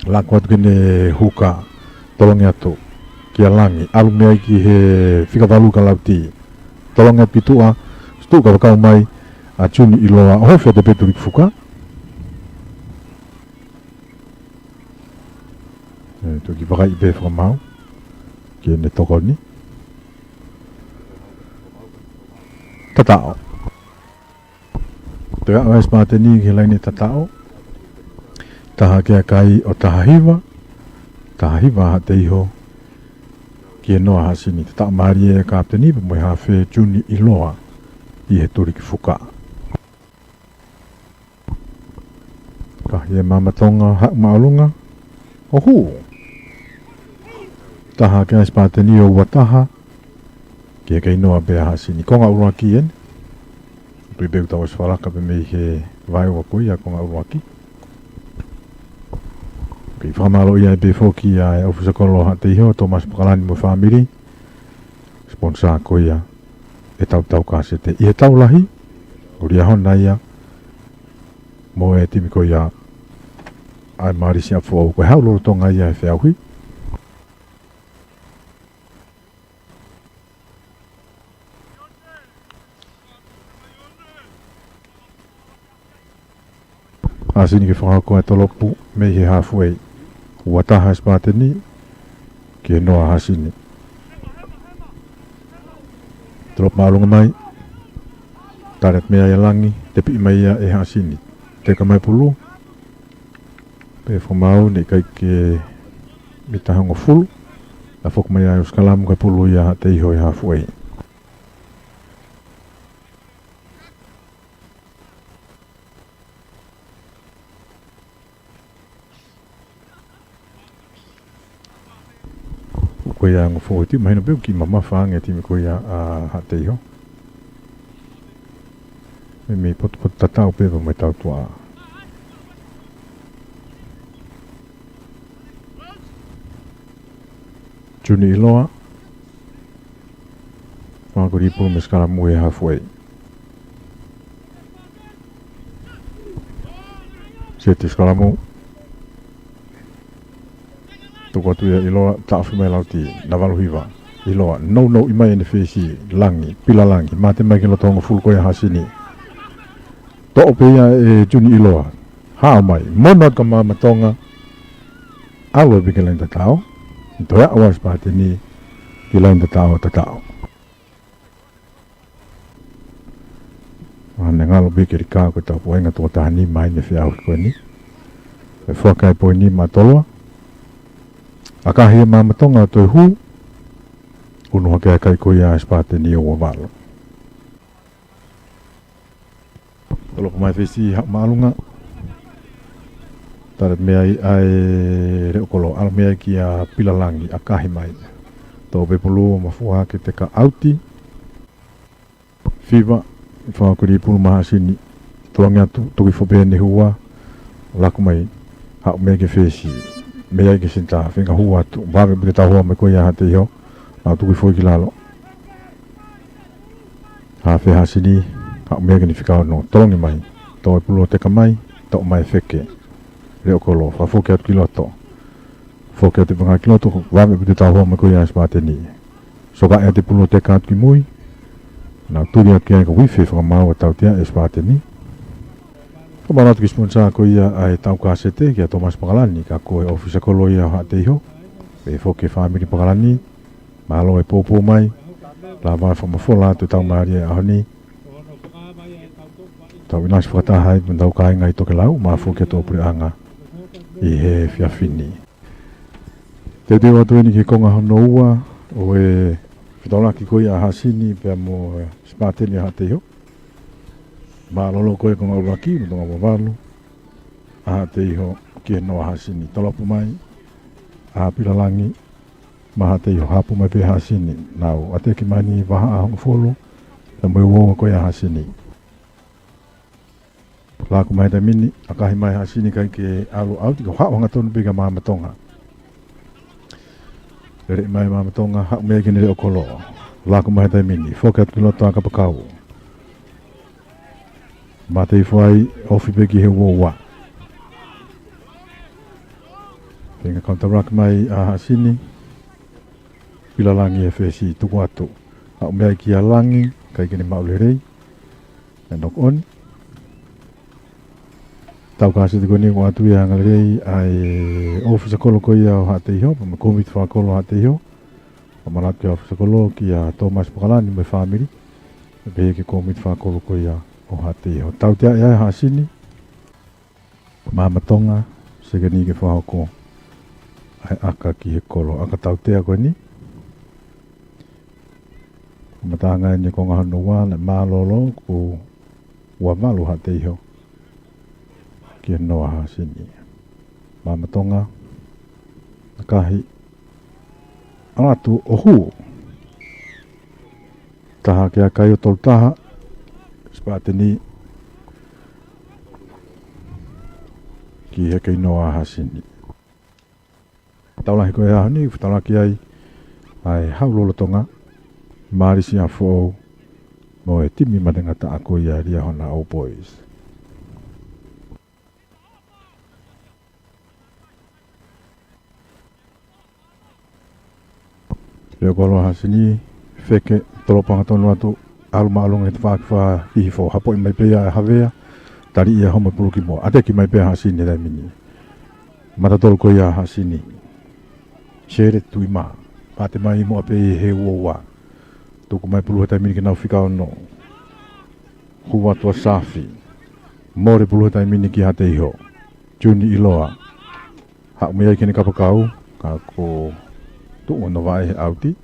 Laka atu ki heʻene huka, tolongi atu kia Langi, ʻalu mei ai ki he fika valu kia Lauti. Tolongi atu ki tuʻa, ʻosi tuʻu kavakau mai ʻa Juni ʻIloa, ʻo hofia te Petuliki Fuka. ʻE, toki vakai pē fakamaau ki heʻene tokoni. Tataʻo. Toe aʻu ʻa e Sipateni ki he laine tataʻo. Taha kia Kai ʻo taha hiva. Taha hiva Haʻateiho, kei noa Haʻasini. Tataʻo mālie e kapiteni pea mo e hafe Juni ʻIloa ʻi he tuliki fuka. Kahi e Maama Tonga, haʻu māʻolunga ʻo hū. Taha kia Sipateni ʻo ua taha, ki he kei noa pē ʻa Haʻasini. Konga ʻuluaki eni. Tui pē ʻoku tau ʻosi falaka pē mei he vaeua ko ia konga ʻuluaki. Kei fakamālō ia pē foki ʻa e ʻofisa kolo Haʻateiho, Tōmasi Pakalani mo e fāmili. Sponsor ko ia e tau tau kasete. ʻI he tau lahi, ʻuli ʻa hona ia, mo e timi ko ia ʻa e Mālisi ʻa Foʻou, ko e haʻu lolotonga ia e feʻauhi. Haʻasini ke fakahoko e tolopu mei he halfway. Ua taha Sipateni, kei noa Haʻasini. Tolopu māʻolunga mai. Tali atu mei ai ʻa Langi, tepiʻi mai ia ʻe Haʻasini. Teka mai pulu. Pea fakamaau, naʻe ʻikai ke mita hongofulu. Naʻe foki mai ai ʻo sikalamu kae pulu ia Haʻateiho ʻi he halfway. Ko ia ʻa e ongo foʻou he timi, mahino pē ʻoku kiʻi mamafa ange e timi ko ia ʻa Haʻateiho. Meimei potupotu tatau pē pea mo e tau tuʻa. Juni ʻIloa. Fakakolī pulu mei he sikalamu he halfway. Seti sikalamu. Tuku atu ia ʻIloa, taʻofi mai Lauti, Navalu Hiva. ʻIloa, nounou ʻi mai ʻene fesi, Langi, Pila Langi, mate mai ki loto hongofulu ko ia Hasini. Toʻo pē ia ʻe Juni ʻIloa. Haʻu mai, mono atu kia Maama Tonga. ʻAlu pē ki laine tataʻo. Toe aʻu ʻa Sipateni ki laine tataʻo, tataʻo. ʻA, ne ngalo pē ke lika ko e tāpuaʻi ʻa e toko taha nima ʻi he feʻauhi ko eni. ʻE foaki ʻa e poini maʻa Toloa. ʻAkahi ʻe Maama Tonga ʻo toe hū. Unu hake ʻa e kai ko ia ʻa Sipateni ʻo ua valu. Tolopo mai fesi haʻu māʻolunga. Tala mei ai ʻa e Leʻokolo, ʻalu mei ai kia Pila Langi, ʻakahi mai. Toʻo pē pulu, mafua hake, teka, ʻauti. Fiva, fakakolī pulu maʻa Hasini. Tuʻu ange atu, tuku hifo pē ʻene hua. Laku mai, haʻu mei ai ki he fesi. Mei ai ki he senitā, feinga hū atu. Vave ʻo pute tauhoa mai ko ia ʻa Haʻateiho. Nau tuku hifo ki lalo. Hafe Hasini, haʻu mei ai ki he fika ono, tolongi mai, toʻo e pulu ʻo teka mai, toʻo mai Feke. Leʻokolo, fakafoki atu ki loto. Foki atu pē ngā ki loto, vave ʻo pute tauhoa mai ko ia ʻa Sipateni. Sokaʻi atu e pulu ʻo teka atu ki mui. Nau tuli atu ki ai ka uifi fakamaau ʻa e tautea ʻa Sipateni. Fakamālō atu ki he siponisā ko ia ʻa e Taukāsete, kia Tōmasi Pakalani, ka ko e ʻōfisa kolo ia ʻo Haʻateiho. Pehē foki ki he fāmili Pakalani. Mālō e poupou mai, lava fakamafola atu e tau mālie ʻaho ni. Tau ʻinasi fakataha ai mo hotau kāinga ʻi tokelau, mo e fuʻu kau puleʻanga ʻi he efiafi ni. Teuteu atu eni ki he konga hono ua ʻo e fetaulaki ko ia ʻa Hasini pea mo Sipateni ʻa Haʻateiho. Mālōlō ko e konga ʻuluaki, mo e konga ua valu ʻa Haʻateiho ki he noa ʻa Hasini. Tolopo mai ʻa Pila Langi, maʻa Haʻateiho, hapo mai pē Hasini. Nau ʻateki mai ʻi he vahaʻa hongofulu, pea mo e uaua ko ia ʻa Hasini. Laku mai he taimi ni, ʻakahi mai Hasini kae ʻikai ke ʻalu ʻauti, ka haʻu hangatonu pē kia Maama Tonga. Lele mai Maama Tonga, haʻu mei ai ki he Leʻokolo. Laku mai he taimi ni, foki atu ki loto ʻa Kapakau. Mate hifo ai, ofi pē ki he uaua. Feinga counter ruck mai ʻa Hasini. Pila Langi he fesi tuku atu. Haʻu mei ai kia Langi, ʻikai ke ne maʻu lelei. ʻE knock on. Taukāsete ko eni ʻoku ʻatu ia ʻa e angalelei ʻa e ʻōfisa kolo ko ia ʻo Haʻateiho, pea mo e kōmiti fakakolo ʻo Haʻateiho. Fakamālō atu ki he ʻōfisa kolo kia Tōmasi Pakalani mo e fāmili. Pehē ki he kōmiti fakakolo ko ia ʻo Haʻateiho. Tautea ʻe ʻa Hasini. Maama Tonga, sekeni ke fakahoko ʻa e ʻaka ki he kolo. ʻAka tautea ko eni. Kamataʻanga eni e konga hono ua, naʻe mālōlō, ko e ua valu Haʻateiho ki he noa Hasini. Maama Tonga, ʻakahi, ʻalu atu ʻo hū. Taha hake ʻa e kai ʻo tolu taha, Sipateni ki he kei noa Hasini. Tau lahi ko e ʻaho ni, fetaulaki ai ʻa e Hau Lolotonga, Mālisi ʻa Foʻou, mo e timi mate ngataʻa ko ia Liahona Old Boys. Leʻokolo Hasini, Feke, tolopo hangatonu atu, ʻalu māʻolunga he tafaʻaki fakaʻihi foʻou, hapoʻi mai pē ia ʻe Havea, tali ia homo pulu ki muʻa, ʻateki mai pē Hasini he taimi ni. Mata tolu ko ia Hasini. Sele Tuʻimā, mate mai muʻa pē he uaua. Tuku mai pulu he taimi ni ki he nau fika ono. Hū atu ʻa Safi. Mole pulu he taimi ni ki Haʻateiho. Juni ʻIloa. Haʻu mei ai ki he Kapakau, ka ko e tuʻu hono vaʻe he ʻauti.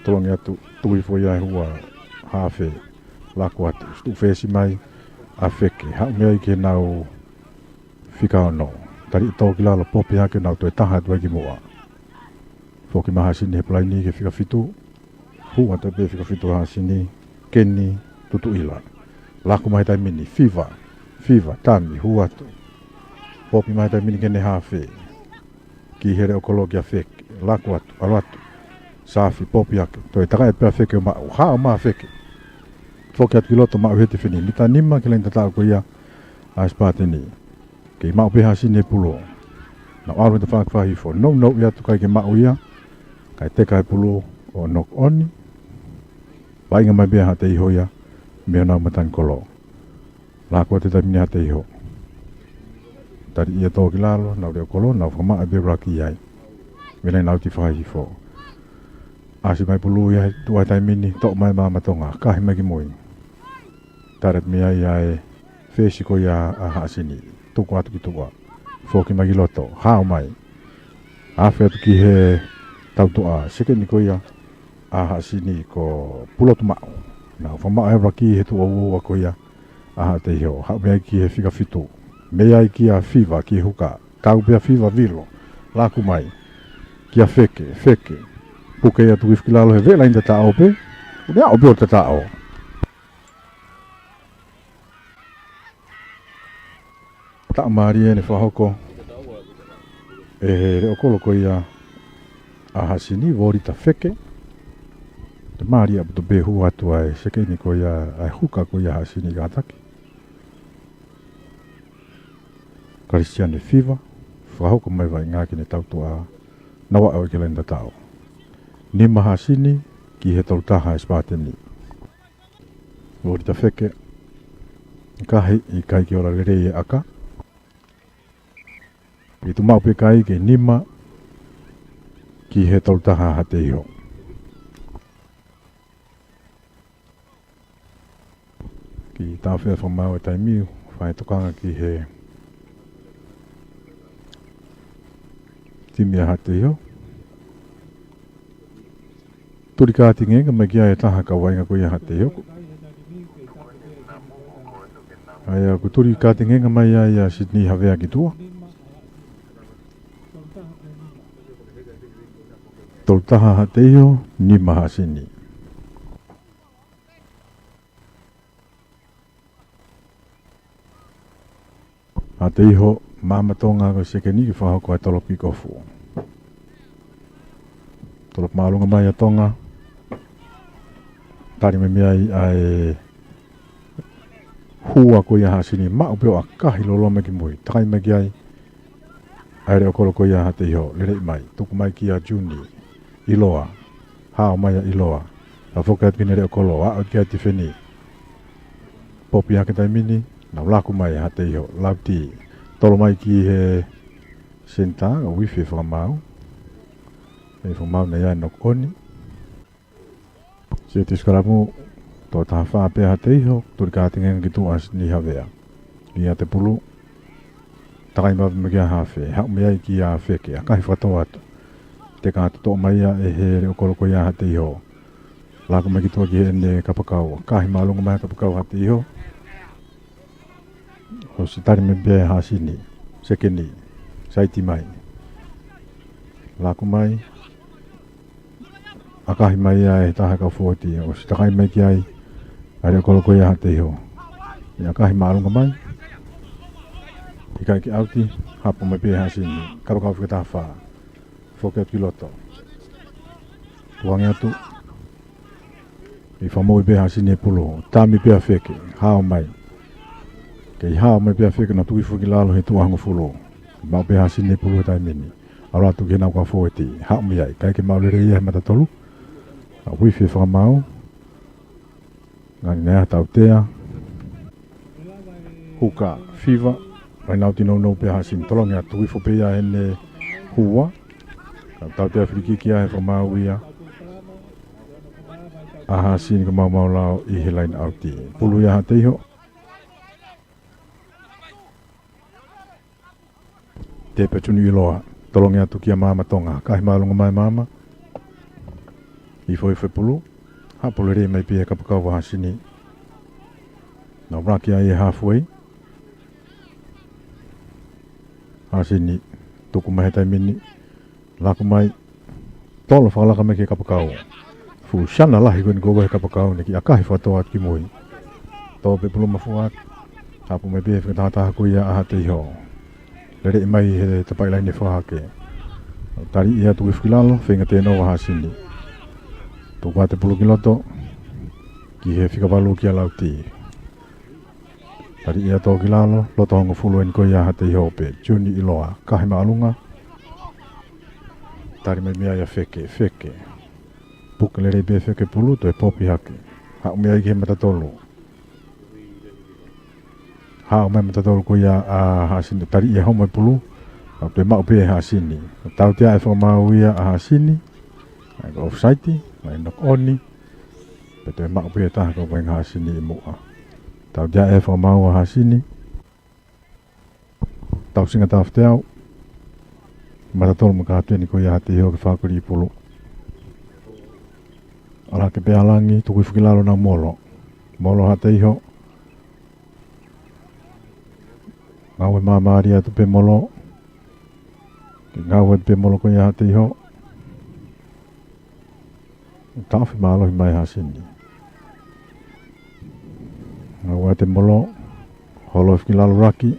Tolongi atu, tuku hifo ia he ua hafe, laku atu. Tuʻu fesi mai ʻa Feke, haʻu mei ai ki he nau fika ono. Tali ʻe Tō ki lalo, popi hake, nau toe taha atu ai ki muʻa. Foki mai Hasini he palaini ki he fika fitu. Hū atu pē fika fitu Hasini, Keni Tutuʻila. Laku mai he taimi ni, Fiva, Fiva, Tami, hū atu. Popi mai he taimi ni ki he hafe. Ki he Leʻokolo kia Feke. Laku atu, ʻalu atu. Safi, popi ake. Toe takai pē ʻa Feke ʻo maʻu. Haʻu mai ʻa Feke. Foki atu ki loto, maʻu he tifeni. Mita nima ki he laine tataʻo ko ia ʻa Sipateni. Kei maʻu pē ʻe Hasini e pulu. Nau ʻalu he tafaʻaki fakahihifo. Nounou atu, ʻikai ke maʻu ia. Kae teka e pulu ʻo knock on. Vaʻinga mai pē ʻa Haʻateiho ia mei honau matanikolo. Laku atu he taimi ni ʻa Haʻateiho. Tali ia tō ki lalo, nau leʻo kolo, nau fakamaʻa pē ʻuluaki ai. Mei he laine ʻauti fakahihifo. ʻAsi mai pulu ia he tuʻa he taimi ni, toʻo mai ʻe Maama Tonga, kahi mai ki mui. Tali atu mei ai ʻa e fesi ko ia ʻa Hasini. Tuku atu ki tuʻa. Foki mai ki loto, haʻu mai. Afe atu ki he tautuʻa, sekeni ko ia ʻa Hasini ko Pulotumaʻu. Nau fakamaʻa ʻuluaki he tuʻa uaua ko ia ʻa Haʻateiho. Haʻu mei ai ki he fika fitu. Mei ai kia Fiva, ki he huka. Tau pē ʻa Fiva, vilo. Laku mai. Kia Feke, Feke. Puke ia, tuku hifo ki lalo he veʻe laine tataʻo pē. Kuo ne aʻu pē ʻo tataʻo. Taʻamālie ʻene fakahoko ʻe he leʻo kolo ko ia ʻa Hasini, Volita Feke. Taʻamālie ʻaupito pē, hū atu ʻa e sekeni ko ia, ʻa e huka ko ia ʻa Hasini, kātaki. Kalisiane Fiva, fakahoko mai vaʻinga ki heʻene tautuʻa, nau aʻu ki he laine tataʻo. Nima Hasini ki he tolu taha ʻa Sipateni. Volita Feke, kahi, ʻikai ke ola lelei e ʻaka. Kei tuʻu maʻu pē kai, kei nima ki he tolu taha ʻa Haʻateiho. Kiʻi tāfea fakamaau e taimi, fai tokanga ki he timi ʻa Haʻateiho. Tuli kātingenga mai ki ai e taha kau vaʻinga ko ia ʻa Haʻateiho. ʻA ia kuo tuli kātingenga mai ai ʻa Sini Havea ki tuʻa. Tolu taha Haʻateiho, nima Hasini. Haʻateiho, Maama Tonga ko e sekeni ke fakahoko ʻa e tolo kikofu. Tolo māʻolunga mai ʻa Tonga. Tali mai mei ai ʻa e hua ko ia ʻa Hasini, maʻu pē ʻo ʻakahi loloa mai ki mui. Takai mai ki ai ʻa e leʻo kolo ko ia ʻa Haʻateiho, lele mai, tuku mai kia Juni, ʻiloa, haʻu mai ʻa ʻiloa, ka foki atu ki heʻene leʻo kolo, aʻu ki ai tifeni. Popi ake taimi ni, nau laku mai ʻa Haʻateiho, lauti, tolo mai ki he senitā, ka uifi e fakamaau. ʻE fakamaau naʻe ʻi ai e knock on. Siʻi tisikalamu, tō taha fā pē ʻa Haʻateiho, tuli kātingenga ki tuʻa ʻa Sini Havea. ʻI ai e pulu, takai mai pē mei ai ki he hafe, haʻu mei ai kia Feke, ʻakahi fakatō atu. Teka atu, toʻo mai ia ʻe he leʻo kolo ko ia ʻa Haʻateiho. Laku mai ki tuʻa ki heʻene kapakau, ʻakahi māʻolunga mai e kapakau ʻa Haʻateiho. ʻOsi tali mai pē ʻe Hasini, sekeni, saiti mai. Laku mai, ʻakahi mai ia ʻe he taha kau fōueti, ʻosi takai mai ki ai ʻa e leʻo kolo ko ia ʻa Haʻateiho. ʻIo, ʻakahi māʻolunga mai. ʻIkai ke ʻauti, hapo mai pē ʻe Hasini, kapakau fika taha fā. Foki atu ki loto. Tukuange atu. ʻI fakamoʻui pē ʻe Hasini e pulu, tami pē ʻa Feke, haʻu mai. Kei haʻu mai pē ʻa Feke, nau tuku hifo ki lalo he tuʻa hongofulu. Maʻu pē ʻe Hasini e pulu he taimi ni. ʻAlu atu ki heʻenau kau fōueti, haʻu mei ai, ʻikai ke maʻu lelei ia he mata tolu. Ka uifi e fakamaau. Ngani nea tautea. Huka, Fiva, laine ʻauti nounou pē ʻa Hasini, tolongi atu, tuku hifo pē ia heʻene hua. Ka tautea filikiki ia he fakamaau ia ʻa Hasini, ka maumau lao ʻi he laine ʻauti. Pulu ia ʻa Haʻateiho. Tepe atu ʻiloa, tolongi atu kia Maama Tonga, ʻakahi māʻolunga mai Maama. ʻIo, foʻi foʻi pulu, hapo lelei mai pē ʻa e kapakau ʻa Hasini. Nau laki ai e halfway. Hasini, tuku mai he taimi ni, laku mai, tolo fakalaka mai ki he kapakau. Fuʻu siana lahi ko eni ko e kapakau ni, kiʻi ʻakahi fakatō atu ki mui. Tō pē pulu mafua atu, hapo mai pē fika taha taha ko ia ʻa Haʻateiho. Lele mai he tapaʻi laine fakahake. Tali ia, tuku hifo ki lalo, feinga tēnova Hasini. Tuku atu e pulu ki loto, ki he fika valu kia Lauti. Tali ia tō ki lalo, loto hongofulu eni ko ia Haʻateiho pē. Juni ʻIloa, kahi māʻolunga. Tali mai mei ai ʻa Feke, Feke. Puke lelei pē Feke pulu, toe popi hake. Haʻu mei ai ki he matatolu. Haʻu mai matatolu ko ia ʻa Hasini, tali ia homo e pulu. Ka toe maʻu pē Hasini. Tautea e fakamaau ia ʻa Hasini. ʻAi ko e offside, ʻai knock on. Pea toe maʻu pē taha ko e vaʻinga Hasini ʻi muʻa. Tautea e fakamaau ʻa Hasini. Tausinga tafteau. Matatolu mo e kāteni ko ia Haʻateiho ke fakakoli e pulu. ʻAlu hake pē ʻa Langi, tuku hifo ki lalo, nau molo. Molo Haʻateiho. Ngāue māmālie atu pē molo. Ke ngāue atu pē molo ko ia Haʻateiho. Taʻofi mālohi mai Hasini. Ngāue atu e molo. Holo hifo ki lalo Raki.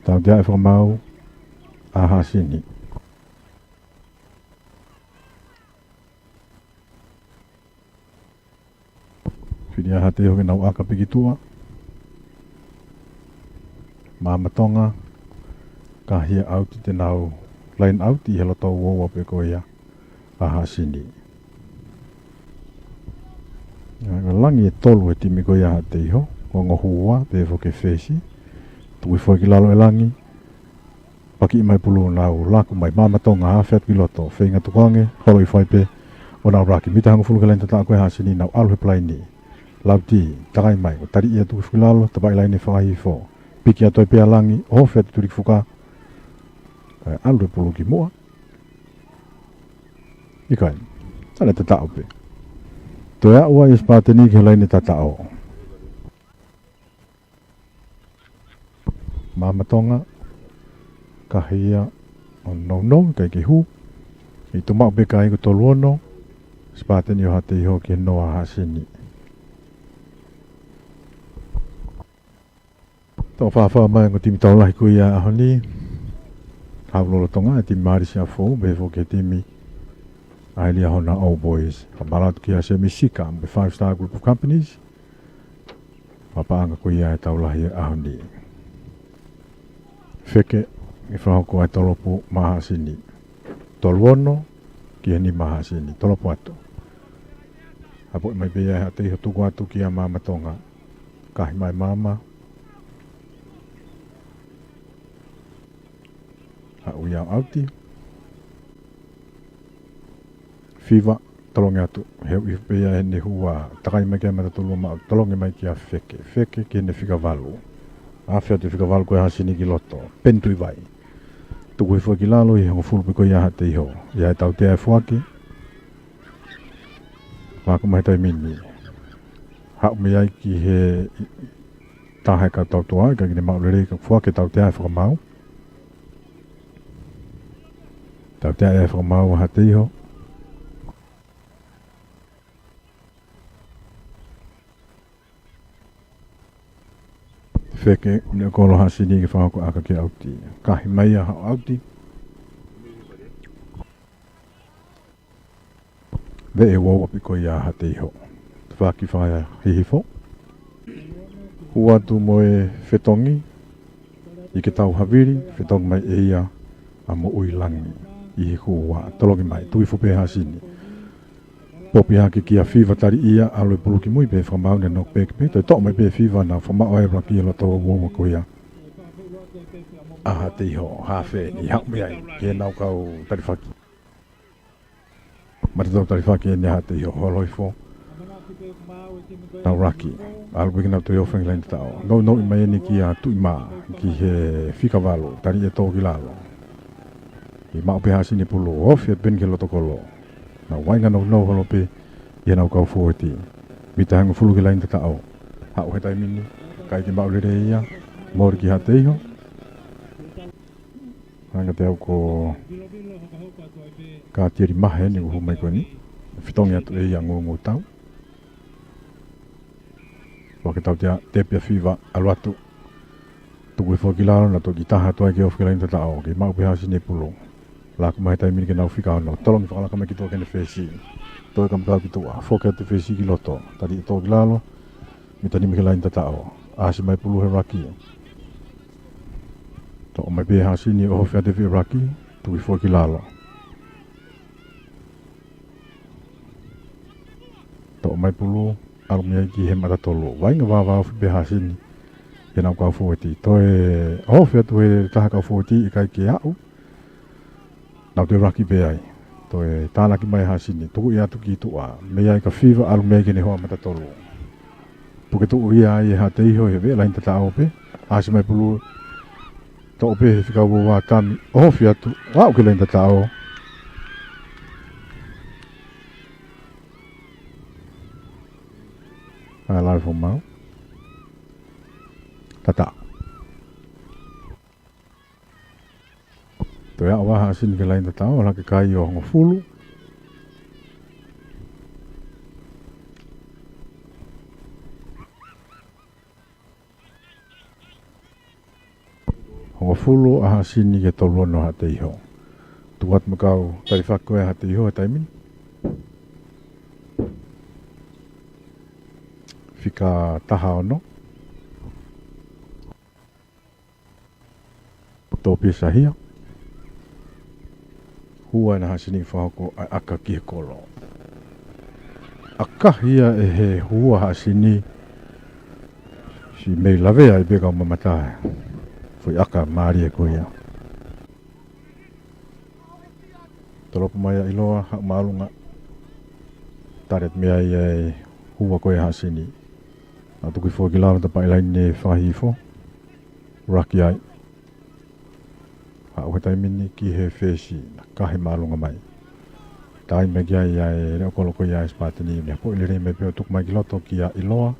Tautea e fakamaau ʻa Hasini. Fili ʻa Haʻateiho ke nau ʻaka pē ki tuʻa. Maama Tonga, kahi ia ʻauti, te nau line out ʻi he loto uaua pē ko ia ʻa Hasini. ʻA, ko Langi e tolu he timi ko ia Haʻateiho, ko e ongo hū ua pē foki e fesi. Tuku hifo ki lalo ʻe Langi. Paki mai pulu, nau laku mai Maama Tonga, afe atu ki loto, feinga tukuange, holo hifo ai pē ʻo nau raki. Mita hongofulu ki he laine tataʻo ko ia Hasini, nau ʻalu he palaini. Lauti, takai mai, ʻo tali ia, tuku hifo ki lalo, tapaʻi laine fakahihifo. Piki atu ai pē ʻa Langi, ʻo ofi atu Tulikifuka. ʻAlu e pulu ki muʻa. ʻIkai, laine tataʻo pē. Toe aʻu ai ʻa Sipateni ki he laine tataʻo. Maama Tonga, kahi ia ʻo nounou, ʻikai ke hū. ʻI tuʻu maʻu pē kahaʻu ko e tolu ono, Sipateni ʻo Haʻateiho ki he noa ʻa Hasini. Toʻo fāfā mai e ongo timi tau lahi ko ia ʻaho ni. Hau lolotonga e timi Mālisi ʻa Fou, pehē foki e timi ʻa e Liahona Old Boys. Fakamālō atu kia Semi Sika, mo e Five Star Group of Companies. Papaʻanga ko ia e tau lahi ʻaho ni. Feke, ʻe fakahoko ai e tolopu maʻa Hasini. Tolu ono, ki he nima ʻa Hasini. Tolopu atu. Apoʻi mai pē ia ʻe Haʻateiho, tuku atu kia Maama Tonga. Kahi mai Maama. Haʻu ia ʻo ʻauti. Fiva, tolongi atu. Heu ʻi pē ia ʻene hua, takai mai kia Matatolu, maʻu tolongi mai kia Feke. Feke ki heʻene fika valu. Afe atu e fika valu ko ia ʻa Hasini ki loto. Peni Tuʻivai. Tuku hifo ki lalo ʻi he hongofulu pē ko ia ʻa Haʻateiho. ʻI ai e tautea e foaki. Pea ko e maʻu he taimi ni. Haʻu mei ai ki he taha e kau tautea, ʻikai ke ne maʻu lelei, ka foaki e tautea e fakamaau. Tautea e fakamaau ʻa Haʻateiho. Feke, ne kolo ʻa Hasini ke fakahoko ʻaka ke ʻauti. Kahi mai ia ʻo ʻauti. Veʻe uaua pē ko ia ʻa Haʻateiho. Tafaʻaki fakahihifo. Hū atu mo e fetongi. ʻIkai ke tau havili, fetongi mai ʻe ia ʻa Moʻui Langi. ʻI he hū ua, tolongi mai, tuku hifo pē ʻa Hasini. Popi hake kia Fiva, tali ia, ʻalu e pulu ki mui pē fakamaau, ne knock back pē, toe toʻo mai pē Fiva, nau fakamaʻu ai e laki ʻi he loto uaua ko ia ʻa Haʻateiho, hafe ni, haʻu mei ai, ki heʻenau kau talifaki. Matatolu talifaki eni ʻa Haʻateiho, holo hifo. Nau laki, ʻalu pē ke nau toe ofi ange laine tataʻo. Nounou mai eni kia Tuʻimā, ki he fika valu, tali ia tō ki lalo. ʻI maʻu pē ʻa Hasini pulu, ofi atu pē eni ki he loto kolo. Nau vaʻinga nounou holo pē ʻi heʻenau kau fōueti. Mita hongofulu ki he laine tataʻo. Haʻu he taimi ni, ʻikai ke maʻu lelei ia, mole kia Haʻateiho. Hanga te au ko Kāteli Mahe ni ʻoku hū mai ko eni. Fetongi atu ʻe ia Ngūngūtau. Foaki e tautea, tepi ʻa Fiva, ʻalu atu. Tuku hifo ki lalo, naʻe toki taha atu ai ke ofi ki he laini tataʻo, kei maʻu pē ʻe Hasini e pulu. Laku mai he taimi ni ke nau fika ono, tolongi fakalaka mai ki tuʻa ki heʻene fesi. Toe kamata ki tuʻa, foki atu e fesi ki loto, tali e tō ki lalo, mita nima ki he laini tataʻo. ʻAsi mai e pulu he raki. Toʻo mai pē ʻe Hasini, ʻohofi atu e fili raki, tuku hifo ki lalo. Toʻo mai e pulu, ʻalu mei ai ki he mata tolu. Vainga vāvāofi pē ʻa Hasini, ʻi heʻenau kau fōueti. Toe ʻohofi atu ʻe he taha kau fōueti, ʻikai ke aʻu. Nau toe raki pē ai. Toe tānaki mai ʻa Hasini, tuku ia atu ki tuʻa. Mei ai ka fiva, ʻalu mei ai ki heʻene hoa mata tolu. Puke tuʻu ia ai ʻe Haʻateiho ʻi he veʻe laini tataʻo pē. ʻAsi mai e pulu, toʻo pē ʻe he fika ua ua Tami, ʻohofi atu, ʻo aʻu ki he laini tataʻo. ʻAi lalo e foʻi mau. Tataʻo. Toe aʻu ʻa Hasini ki he laini tataʻo, ʻalu hake e kai ʻo Hongofulu. Hongofulu ʻa Hasini ki he tolu ono ʻa Haʻateiho. Tuku atu mo e kau talifaki ko ē ʻa Haʻateiho he taimi ni. Fika taha ono. Tō pē ʻa Sahia. Hua ʻena ʻa Hasini, fakahoko ʻa e ʻaka ki he kolo. ʻAkahi ia ʻe he hua ʻa Hasini. Siʻi mei lavea ai pē kau mamata e foʻi ʻaka mālie ko ia. Tolopo mai ʻa ʻIloa, haʻu māʻolunga. Tali atu mei ai e hua ko ia ʻa Hasini. Naʻe tuku hifo ki lalo, tapaʻi laine fakahihifo. Raki ai. Haʻu he taimi ni ki he fesi, naʻe kahe māʻolunga mai. Taimi mai ki ai ʻa e leʻo kolo ko ia ʻa e Sipateni, mea poʻi lelei mai pē ʻo tuku mai ki loto kia ʻIloa.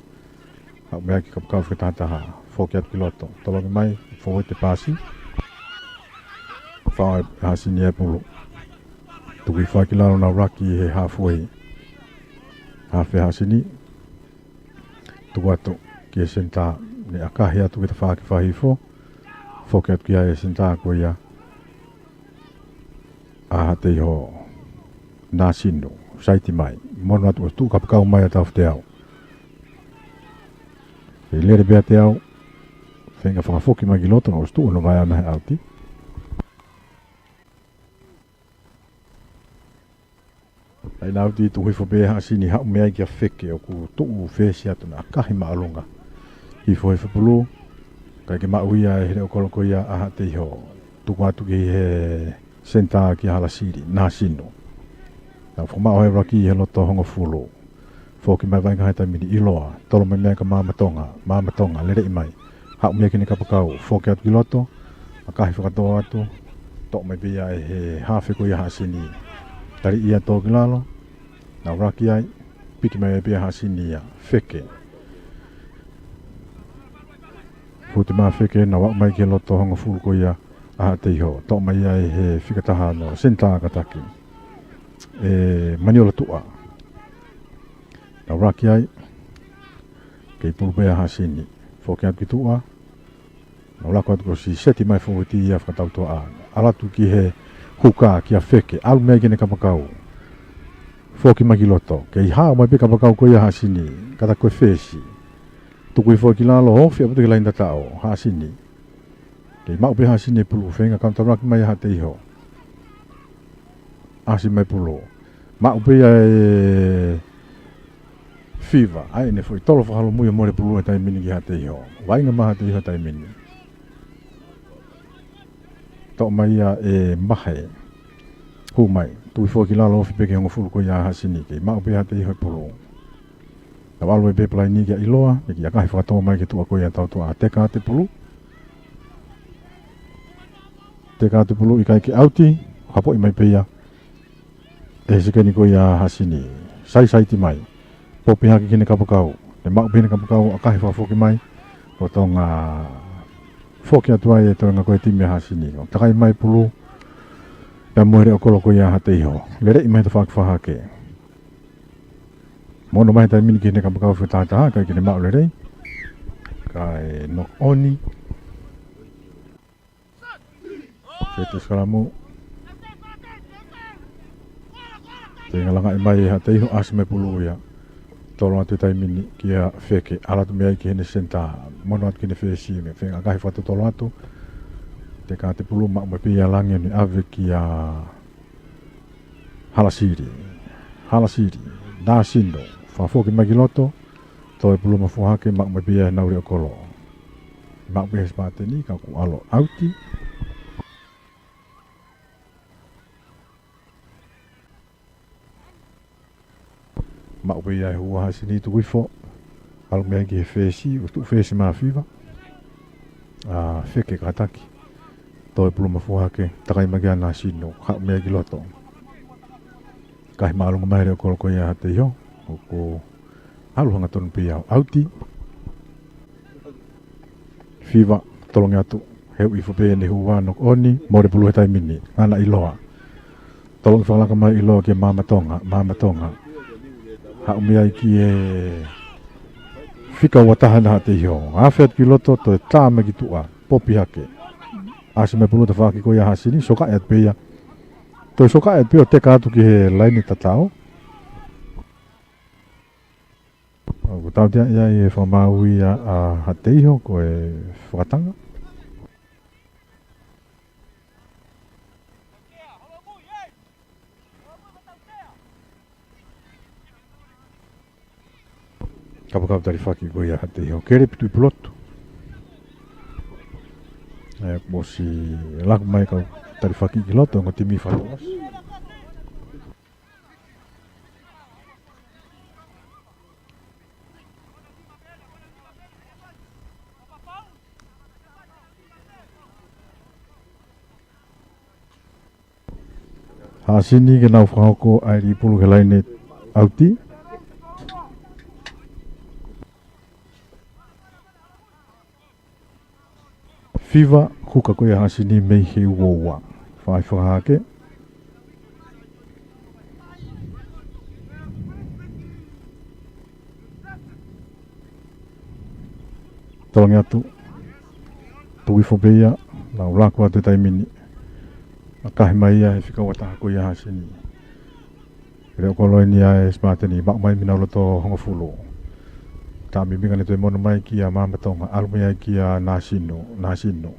Haʻu mei ai ki he kapakau fakatahataha, foki atu ki loto. Tolongi mai, fōueti pasi. Fai ʻe Hasini e pulu. Tuku hifo ki lalo, nau raki he hafe. Hafe ʻa Hasini. Tuku atu ki he senitā, ne ʻakahi atu ki he tafaʻaki fakahihifo. Foki atu ki ai e senitā ko ia ʻa Haʻateiho, Nāsino, saiti mai. Mono atu ʻo tuʻu kapakau mai ʻa Taufateau. Kei lele pē ʻa Teau, feinga fakafoki mai ki loto, ʻo tuʻu hono vaʻe ʻana he ʻauti. ʻAi, naʻe ʻauti, tuku hifo pē ʻe Hasini, haʻu mei ai kia Feke, ʻoku tuʻu fesi atu, naʻe kahe māʻolunga. Hifo he fepulu, ʻikai ke maʻu ia ʻe he leʻo kolo ko ia ʻa Haʻateiho. Tuku atu ki he senitā kia Halasili, Nāsino. Naʻe fakamaʻu he raki he loto Hongofulu. Foki mai vaʻinga he taimi ni ʻIloa, tolo mai mei ai ka Maama Tonga, Maama Tonga, leleʻi mai. Haʻu mei ai ki heʻene kapakau, foki atu ki loto, ʻakahi fakatō atu, toʻo mai pē ia ʻe he hafe ko ia ʻa Hasini. Tali ia tō ki lalo, nau raki ai, piki mai pē ʻa Hasini ia, Feke. Futi mā Feke, nau aʻu mai ki he loto Hongofulu ko ia ʻa Haʻateiho. Toʻo mai ia ʻe he fika taha ono, senitā kātaki. ʻE Maniola Tuʻa. Nau raki ai, kei pulu pē ʻa Hasini. Foki atu ki tuʻa. Nau lako atu kuo ʻosi seti mai fōueti ia fakatautoʻa. ʻAlu atu ki he huka kia Feke. ʻAlu mei ai ki heʻene kapakau. Foki mai ki loto. Kei hao mai pē kapakau ko ia ʻa Hasini. Kātaki ko e fesi. Tuku hifo ki lalo, ofi ʻaupito ki he laini tataʻo. Hasini. Kei maʻu pē ʻe Hasini e pulu, feinga kaunitā raki mai ʻa Haʻateiho. ʻAsi mai e pulu. Maʻu pē ia ʻe Fiva, ʻa ʻene foʻi tolo fakaholomui ʻo mole pulu he taimi ni ki Haʻateiho. Vaʻinga mai ʻa Haʻateiho he taimi ni. Toʻo mai ia ʻe Mahe. Hū mai, tuku hifo ki lalo, ofi pē ki he Hongofulu ko ia ʻa Hasini, kei maʻu pē ʻe Haʻateiho e pulu. Nau ʻalu pē palaini kia ʻIloa, ʻe kiʻi ʻakahi fakatō mai ki tuʻa ko ia tautoʻa, teka atu e pulu. Teka atu e pulu, ʻikai ke ʻauti, hapoʻi mai pē ia ʻe he sekeni ko ia ʻa Hasini. Saisaiti mai. Popi hake ki heʻene kapakau. Ne maʻu pē heʻene kapakau, ʻakahi fakafoki mai. Ko Tonga foki atu ai e toenga ko e timi ʻa Hasini. Takai mai e pulu. Pea mo e leʻo kolo ko ia ʻa Haʻateiho. Leleʻi mai he tafaʻaki fakahahake. Mono mai he taimi ni ki heʻene kapakau fakatahataha, ʻikai ke ne maʻu lelei. Kae knock on. Fete sikalamu. Te ngalangaʻi mai ʻe Haʻateiho, ʻasi mai pulu ia. Tolo atu he taimi ni kia Feke, ʻalu atu mei ai ki heʻene senitā. Mono atu ki heʻene fesi, meʻa fenga kahi fakatotolo atu. Teka atu e pulu, maʻu mai pē ia Langi ʻo ne ʻave kia Halasili. Halasili, Nasino, fakafoki mai ki loto, toe pulu mafuahake, maʻu mai pē ia ʻe Nauli ʻo Kolo. Maʻu pē ʻe he Sipateni, ka kuo ʻalu ʻauti. Maʻu pē ia ʻe he hū ʻa Haʻasini, tuku hifo. ʻAlu mei ai ki he fesi, ʻo tuʻu fesi mai ʻa Fiva. ʻA Feke kātaki. Toe pulu mafuahake, takai mai kia Nasino, haʻu mei ai ki loto. Kahi māʻolunga mai ʻa Leʻo Kolo ko ia ʻa Haʻateiho. ʻOku ʻalu hangatonu pē ia ʻo ʻauti. Fiva, tolongi atu, heu hifo pē ʻene hū ʻa Nokoni, mole pulu he taimi ni, ngana ʻIloa. Tolongi fakalaka mai ʻIloa kia Mamatonga, Mamatonga. Haʻu mei ai ki he fika ua taha ʻa Haʻateiho. Afe atu ki loto, toe tā mai ki tuʻa, popi hake. ʻAsi mai pulu tafaʻaki ko ia ʻa Haʻasini, sokaʻi atu pē ia. Toe sokaʻi atu pē ʻo teka atu ki he laine tatau. ʻOku tautea ia ʻi he fakamaau ia ʻa Haʻateiho ko e fakatanga. Kapakapa talifaki ko ia ʻa Haʻateiho. Kele pē Tuʻipulotu. ʻE, ʻosi laku mai kau talifaki ki loto, ongo timi falo. Haʻasini ke nau fakahoko ʻa e lī pulu ki he laine ʻauti. Fiva, huka ko ia ʻa Haʻasini mei he uoua. Fai fakahake. Tolongi atu. Tuʻu hifo pē ia, nau laku atu he taimi ni. Kahi mai ia he fika ua taha ko ia ʻa Haʻasini. Leʻo Kolo eni ʻa e Sipateni, maʻu mai mei honau loto hongofulu. Taʻamiminga ne toe mono mai kia Mamatonga, ʻalu mei ai kia Nasino, Nasino.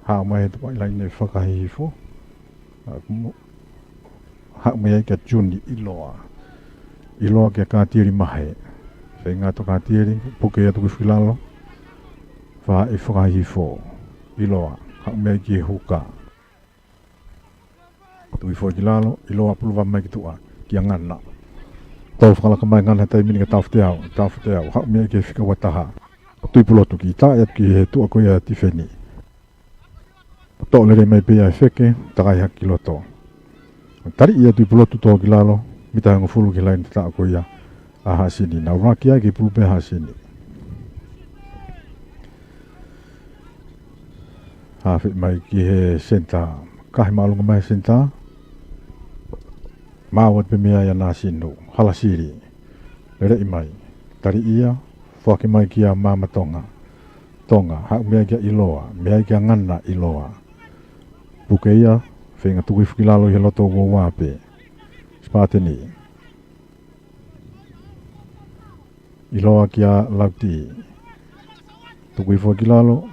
Haʻu mai he tupaʻi laine fakahihifo. Haʻu mo-, haʻu mei ai kia Juni ʻIloa. ʻIloa kia Katieli Mahe. Feinga atu Katieli, puke ia tuku hifo ki lalo. Fai fakahihifo. ʻIloa, haʻu mei ai ki he huka. Tuʻu hifo ki lalo, ʻIloa pulu vave mai ki tuʻa, kia Ngana. Toe fakalaka mai Ngana he taimi ni kia Taufeteau, Taufeteau, haʻu mei ai ki he fika ua taha. Tuʻipulotu ki tā atu ki he tuʻa ko ia ʻa Tifeni. Toʻo lelei mai pē ia ʻe Feke, takai hake ki loto. Taliʻi ia Tuʻipulotu tō ki lalo, mita hongofulu ki he laine tatau ko ia ʻa Haʻasini. Nau laki ai ke pulu pē ʻa Haʻasini. Hafe mai ki he senitā. Kahi māʻolunga mai he senitā. Maau atu pē mei ai ʻa Nasino. Halasili. Leleʻi mai. Taliʻi ia. Foaki mai kia Mamatonga. Tonga. Haʻu mei ai kia ʻIloa. Mei ai kia Ngana ʻIloa. Puke ia. Feinga tuku hifo ki lalo ʻi he loto uoua pē. Sipateni. ʻIloa kia Lauti. Tuku hifo ki lalo.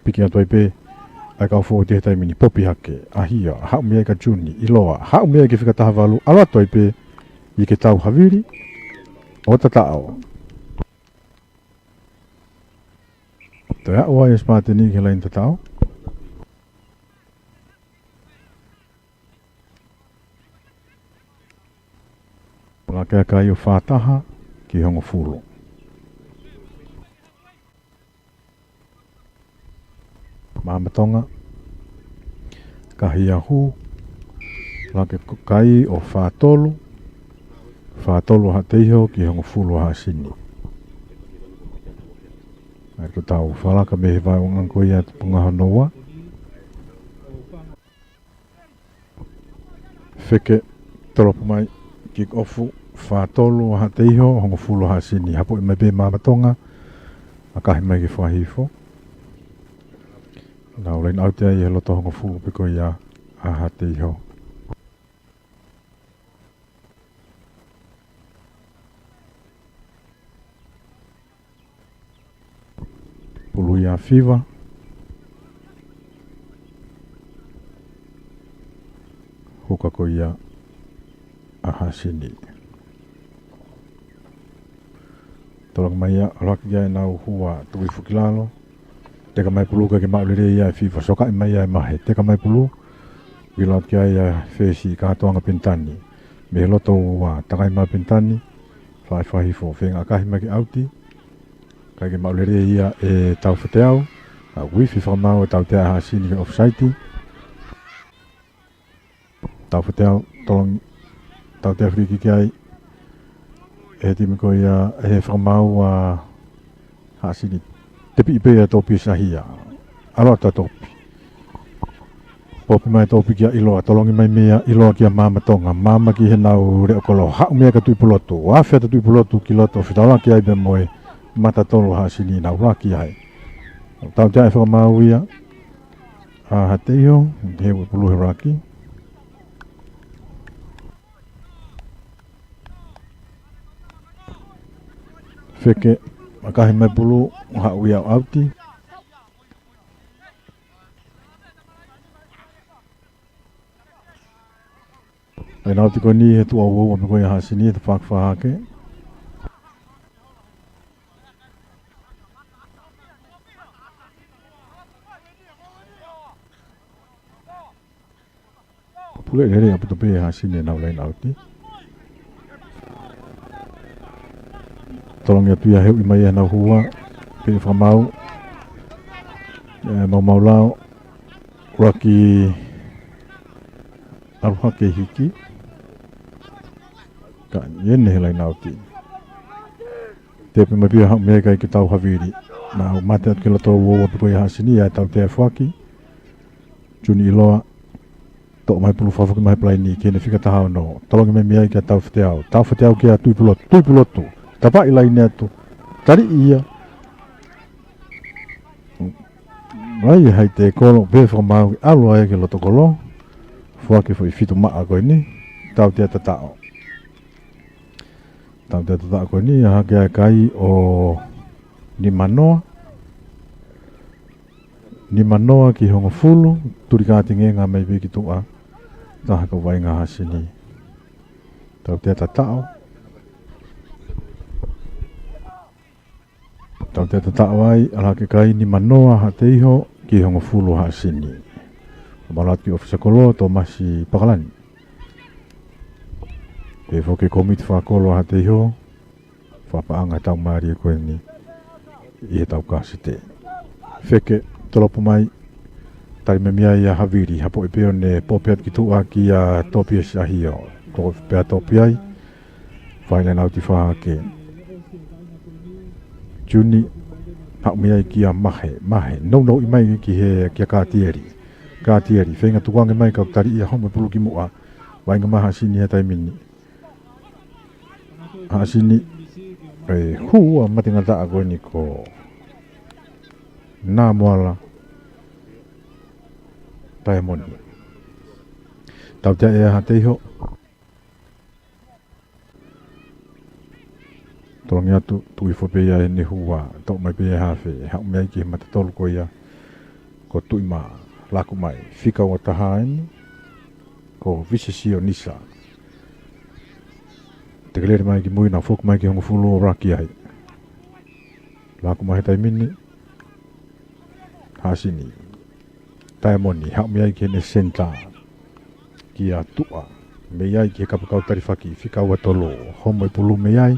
Piki atu ai pē ʻa e kau fōueti he taimi ni, popi hake, ʻa Hia, haʻu mei ai kia Juni, ʻIloa, haʻu mei ai ki he fika taha valu, ʻalu atu ai pē ʻi he tau havili ʻo tataʻo. Toe aʻu ai ʻa Sipateni ki he laine tataʻo. Laka e kai ʻo fā taha ki he hongofulu. Mamatonga, kahi ʻa hū, laka e kai ʻo fā tolu, fā tolu ʻa Haʻateiho ki he hongofulu ʻa Haʻasini. ʻA ia ko ʻetau fakalaka mei he vaʻe ʻo ngangko ia tupunga hono ua. Feke, tolopu mai, kick off, fā tolu ʻa Haʻateiho, hongofulu ʻa Haʻasini, hapoʻi mai pē Mamatonga, ʻa kahi mai ki he fakahihifo. Nau laine ʻauti ai he loto hongofulu pē ko ia ʻa Haʻateiho. Pulu ia ʻa Fiva. Huka ko ia ʻa Haʻasini. Tolongi mai ia, ʻalu hake ia ʻenau hua tuʻi fuki lalo. Teka mai pulu kae ʻikai ke maʻu lelei ia ʻe Fiva. Sokaʻi mai ia ʻe Mahe. Teka mai pulu. Vilo atu ki ai ʻa Fesi, kātoanga Penitani. Mei he loto ua, takai mai Penitani. Faʻifaʻi hifo, feinga ʻakahi mai ke ʻauti. ʻIkai ke maʻu lelei ia ʻe Taufateau. Ka uifi fakamaau ʻe Tautea ʻa Haʻasini ke offside. Taufateau, tolongi, Tautea free kick ai. ʻE he timi ko ia, ʻe he fakamaau ʻa Haʻasini. Tepiʻi pē ia Topi Sahia. ʻAlu atu ʻa Topi. Popi mai Topi kia ʻIloa, tolongi mai meia ʻIloa kia Mamatonga, Mama ki heʻenau leʻo kolo, haʻu meia kia Tuʻipulotu, afe atu Tuʻipulotu ki loto, fetaulaki ai pea mo e mata tolu ʻa Haʻasini, nau laki ai. Tautea ʻe fakamaau ia ʻa Haʻateiho, he ua pulu he laki. Feke, ʻakahi mai pulu, haʻu ia ʻo ʻauti. Laine ʻauti ko eni he tuʻa ua ua pē ko ia ʻa Haʻasini, tafaʻaki fā hake. Pule lelei ʻaupito pē ʻe Haʻasini ʻenau laine ʻauti. Tolongi atu ia he uʻi mai ʻenau hua, pē fakamaau. ʻE, maumau lao, laki ʻalu hake hiki. Ka ʻi heni he laine ʻauti. Tepe mai pē ia haʻu meia ʻikai ke tau havili. Nau mate atu ki loto ua ua pē ko ia ʻa Haʻasini, ʻa Tautea foaki. Juni ʻIloa. Toʻo mai pulu fakafoki mai he palaini ki heʻene fika taha ono. Tolongi mai meia kia Taufateau. Taufateau kia Tuʻipulotu. Tuʻipulotu. Tapaʻi laine atu. Taliʻi ia. Mai hai te kolo pē fakamaau ʻalu ai ki loto kolo. Foaki foʻi fitu maʻa ko eni. Tautea tataʻo. Tautea tataʻo ko eni, ʻalu hake ʻa e kai ʻo nimanoa. Nimanoa ki hongofulu, tuli kātingenga mai pē ki tuʻa. Taha ko vaʻinga ʻa Haʻasini. Tautea tataʻo. Tautea tataʻo ai, ʻalu hake kai nimanoa Haʻateiho ki hongofulu ʻa Haʻasini. Malu atu ki ʻōfisa kolo, Tōmasi Pakalani. Pehē foki komiti fakakolo ʻa Haʻateiho, fakapaʻanga tau mālie ko eni ʻi he tau kasite. Feke, tolopu mai, tali mai meia ʻa Havili, hapoʻi pē ʻo ne popi atu ki tuʻa kia Topi Sahia. Toʻo pē ʻa Topi ai, fai laine ʻauti fā hake. Juni, haʻu meia kia Mahe, Mahe, nounou mai ki he, kia Kātieli. Kātieli, feinga tukuange mai ka taliʻi ʻe Homo pulu ki muʻa, vaʻinga mai ʻa Haʻasini he taimi ni. Haʻasini, ʻe hū ʻa e mate ngataʻa ko eni ko Namoala Taemoni. Tautea ʻe Haʻateiho. Tolongi atu, tuʻi foʻi pē ia ʻene hua, toʻo mai pē ia ʻe hafe, haʻu meia ki he mata tolu ko ia, ko Tuʻimā, laku mai, fika ua taha eni, ko Vise Sionisa. Tekelele mai ki mui, nau foki mai ki hongofulu ʻo laki ai. Laku mai he taimi ni, Haʻasini. Taemoni, haʻu meia ki heʻene senitā. Kia Tuʻa. Meia ki he kapakau talifaki, fika ua tolu, homo e pulu meia.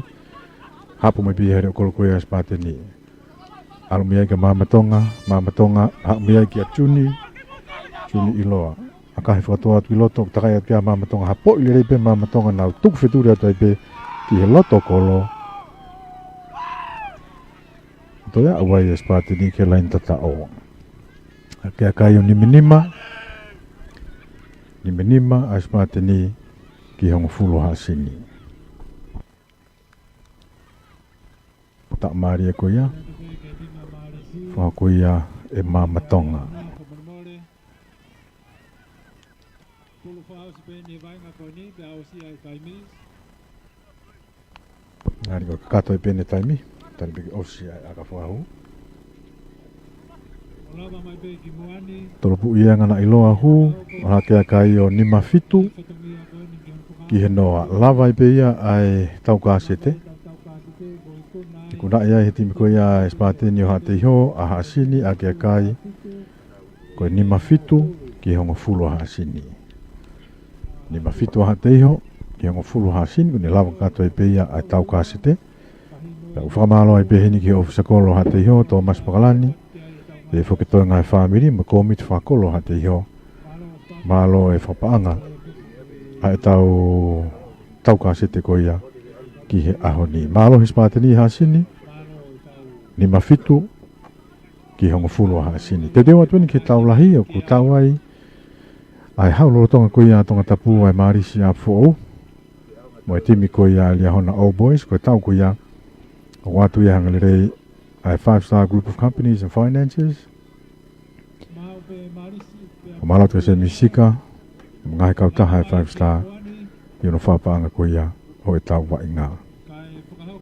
Hapo mai pē ia he leʻo kolo ko ia ʻa Sipateni. ʻAlu meia kia Mamatonga, Mamatonga, haʻu meia kia Juni, Juni ʻIloa. ʻAkahi fakatoa atu ki loto, takai atu kia Mamatonga, hapoʻi lelei pē Mamatonga nau tuku fetuli atu ai pē ki he loto kolo. Toe aʻu ai ʻa Sipateni ki he laine tataʻo. Hake ʻa e kai ʻo nimanima, nimanima ʻa Sipateni ki hongofulu ʻa Haʻasini. Taʻamālie ko ia. Fā ko ia ʻe Mamatonga. Pē ʻene vaʻinga ko eni pea ʻosi ʻa e taimi. Naʻa ne kakato ai pē ʻene taimi. Tali pē ke ʻosi ʻa e ʻakafakahū. ʻO lava mai pē ki muʻa ni. Tolopuʻi ia ngana ʻiloa hū, ʻa e hake ʻa e kai ʻo nima fitu ki he noa. Lava ai pē ia ʻa e tau kasete. Ikunaʻi ai he timi ko ia ʻa e Sipateni ʻo Haʻateiho ʻa Haʻasini, ʻa e hake ʻa e kai ko e nima fitu ki he hongofulu ʻa Haʻasini. Nima fitu ʻa Haʻateiho ki he hongofulu ʻa Haʻasini, kuo ne lava kakato ai pē ia ʻa e tau kasete. Pea ʻoku fakamālō ai pē heni ki he ʻōfisa kolo ʻo Haʻateiho, Tōmasi Pakalani, pea foki ki he toenga ʻo e fāmili mo e kōmiti fakakolo ʻo Haʻateiho. Mālō e fakapaʻanga ʻa e tau, tau kasete ko ia ki he ʻaho ni. Mālō he Sipateni ʻa Haʻasini, nima fitu ki he hongofulu ʻa Haʻasini. Teuteu atu eni ki he tau lahi ʻoku tau ai ʻa e hau lolotonga ko ia ʻa Tongatapu, ʻa e Mālisi ʻApifoʻou mo e timi ko ia ʻa e Liahona Old Boys, ko e tau ko ia ʻoku ʻoatu ia he angalelei ʻa e Five Star Group of Companies and Finances. ʻO mālō atu ki he Semi Sika mo e ngaahi kautaha ʻa e Five Star ʻi hono fakapaʻanga ko ia ʻo e tau vaʻinga.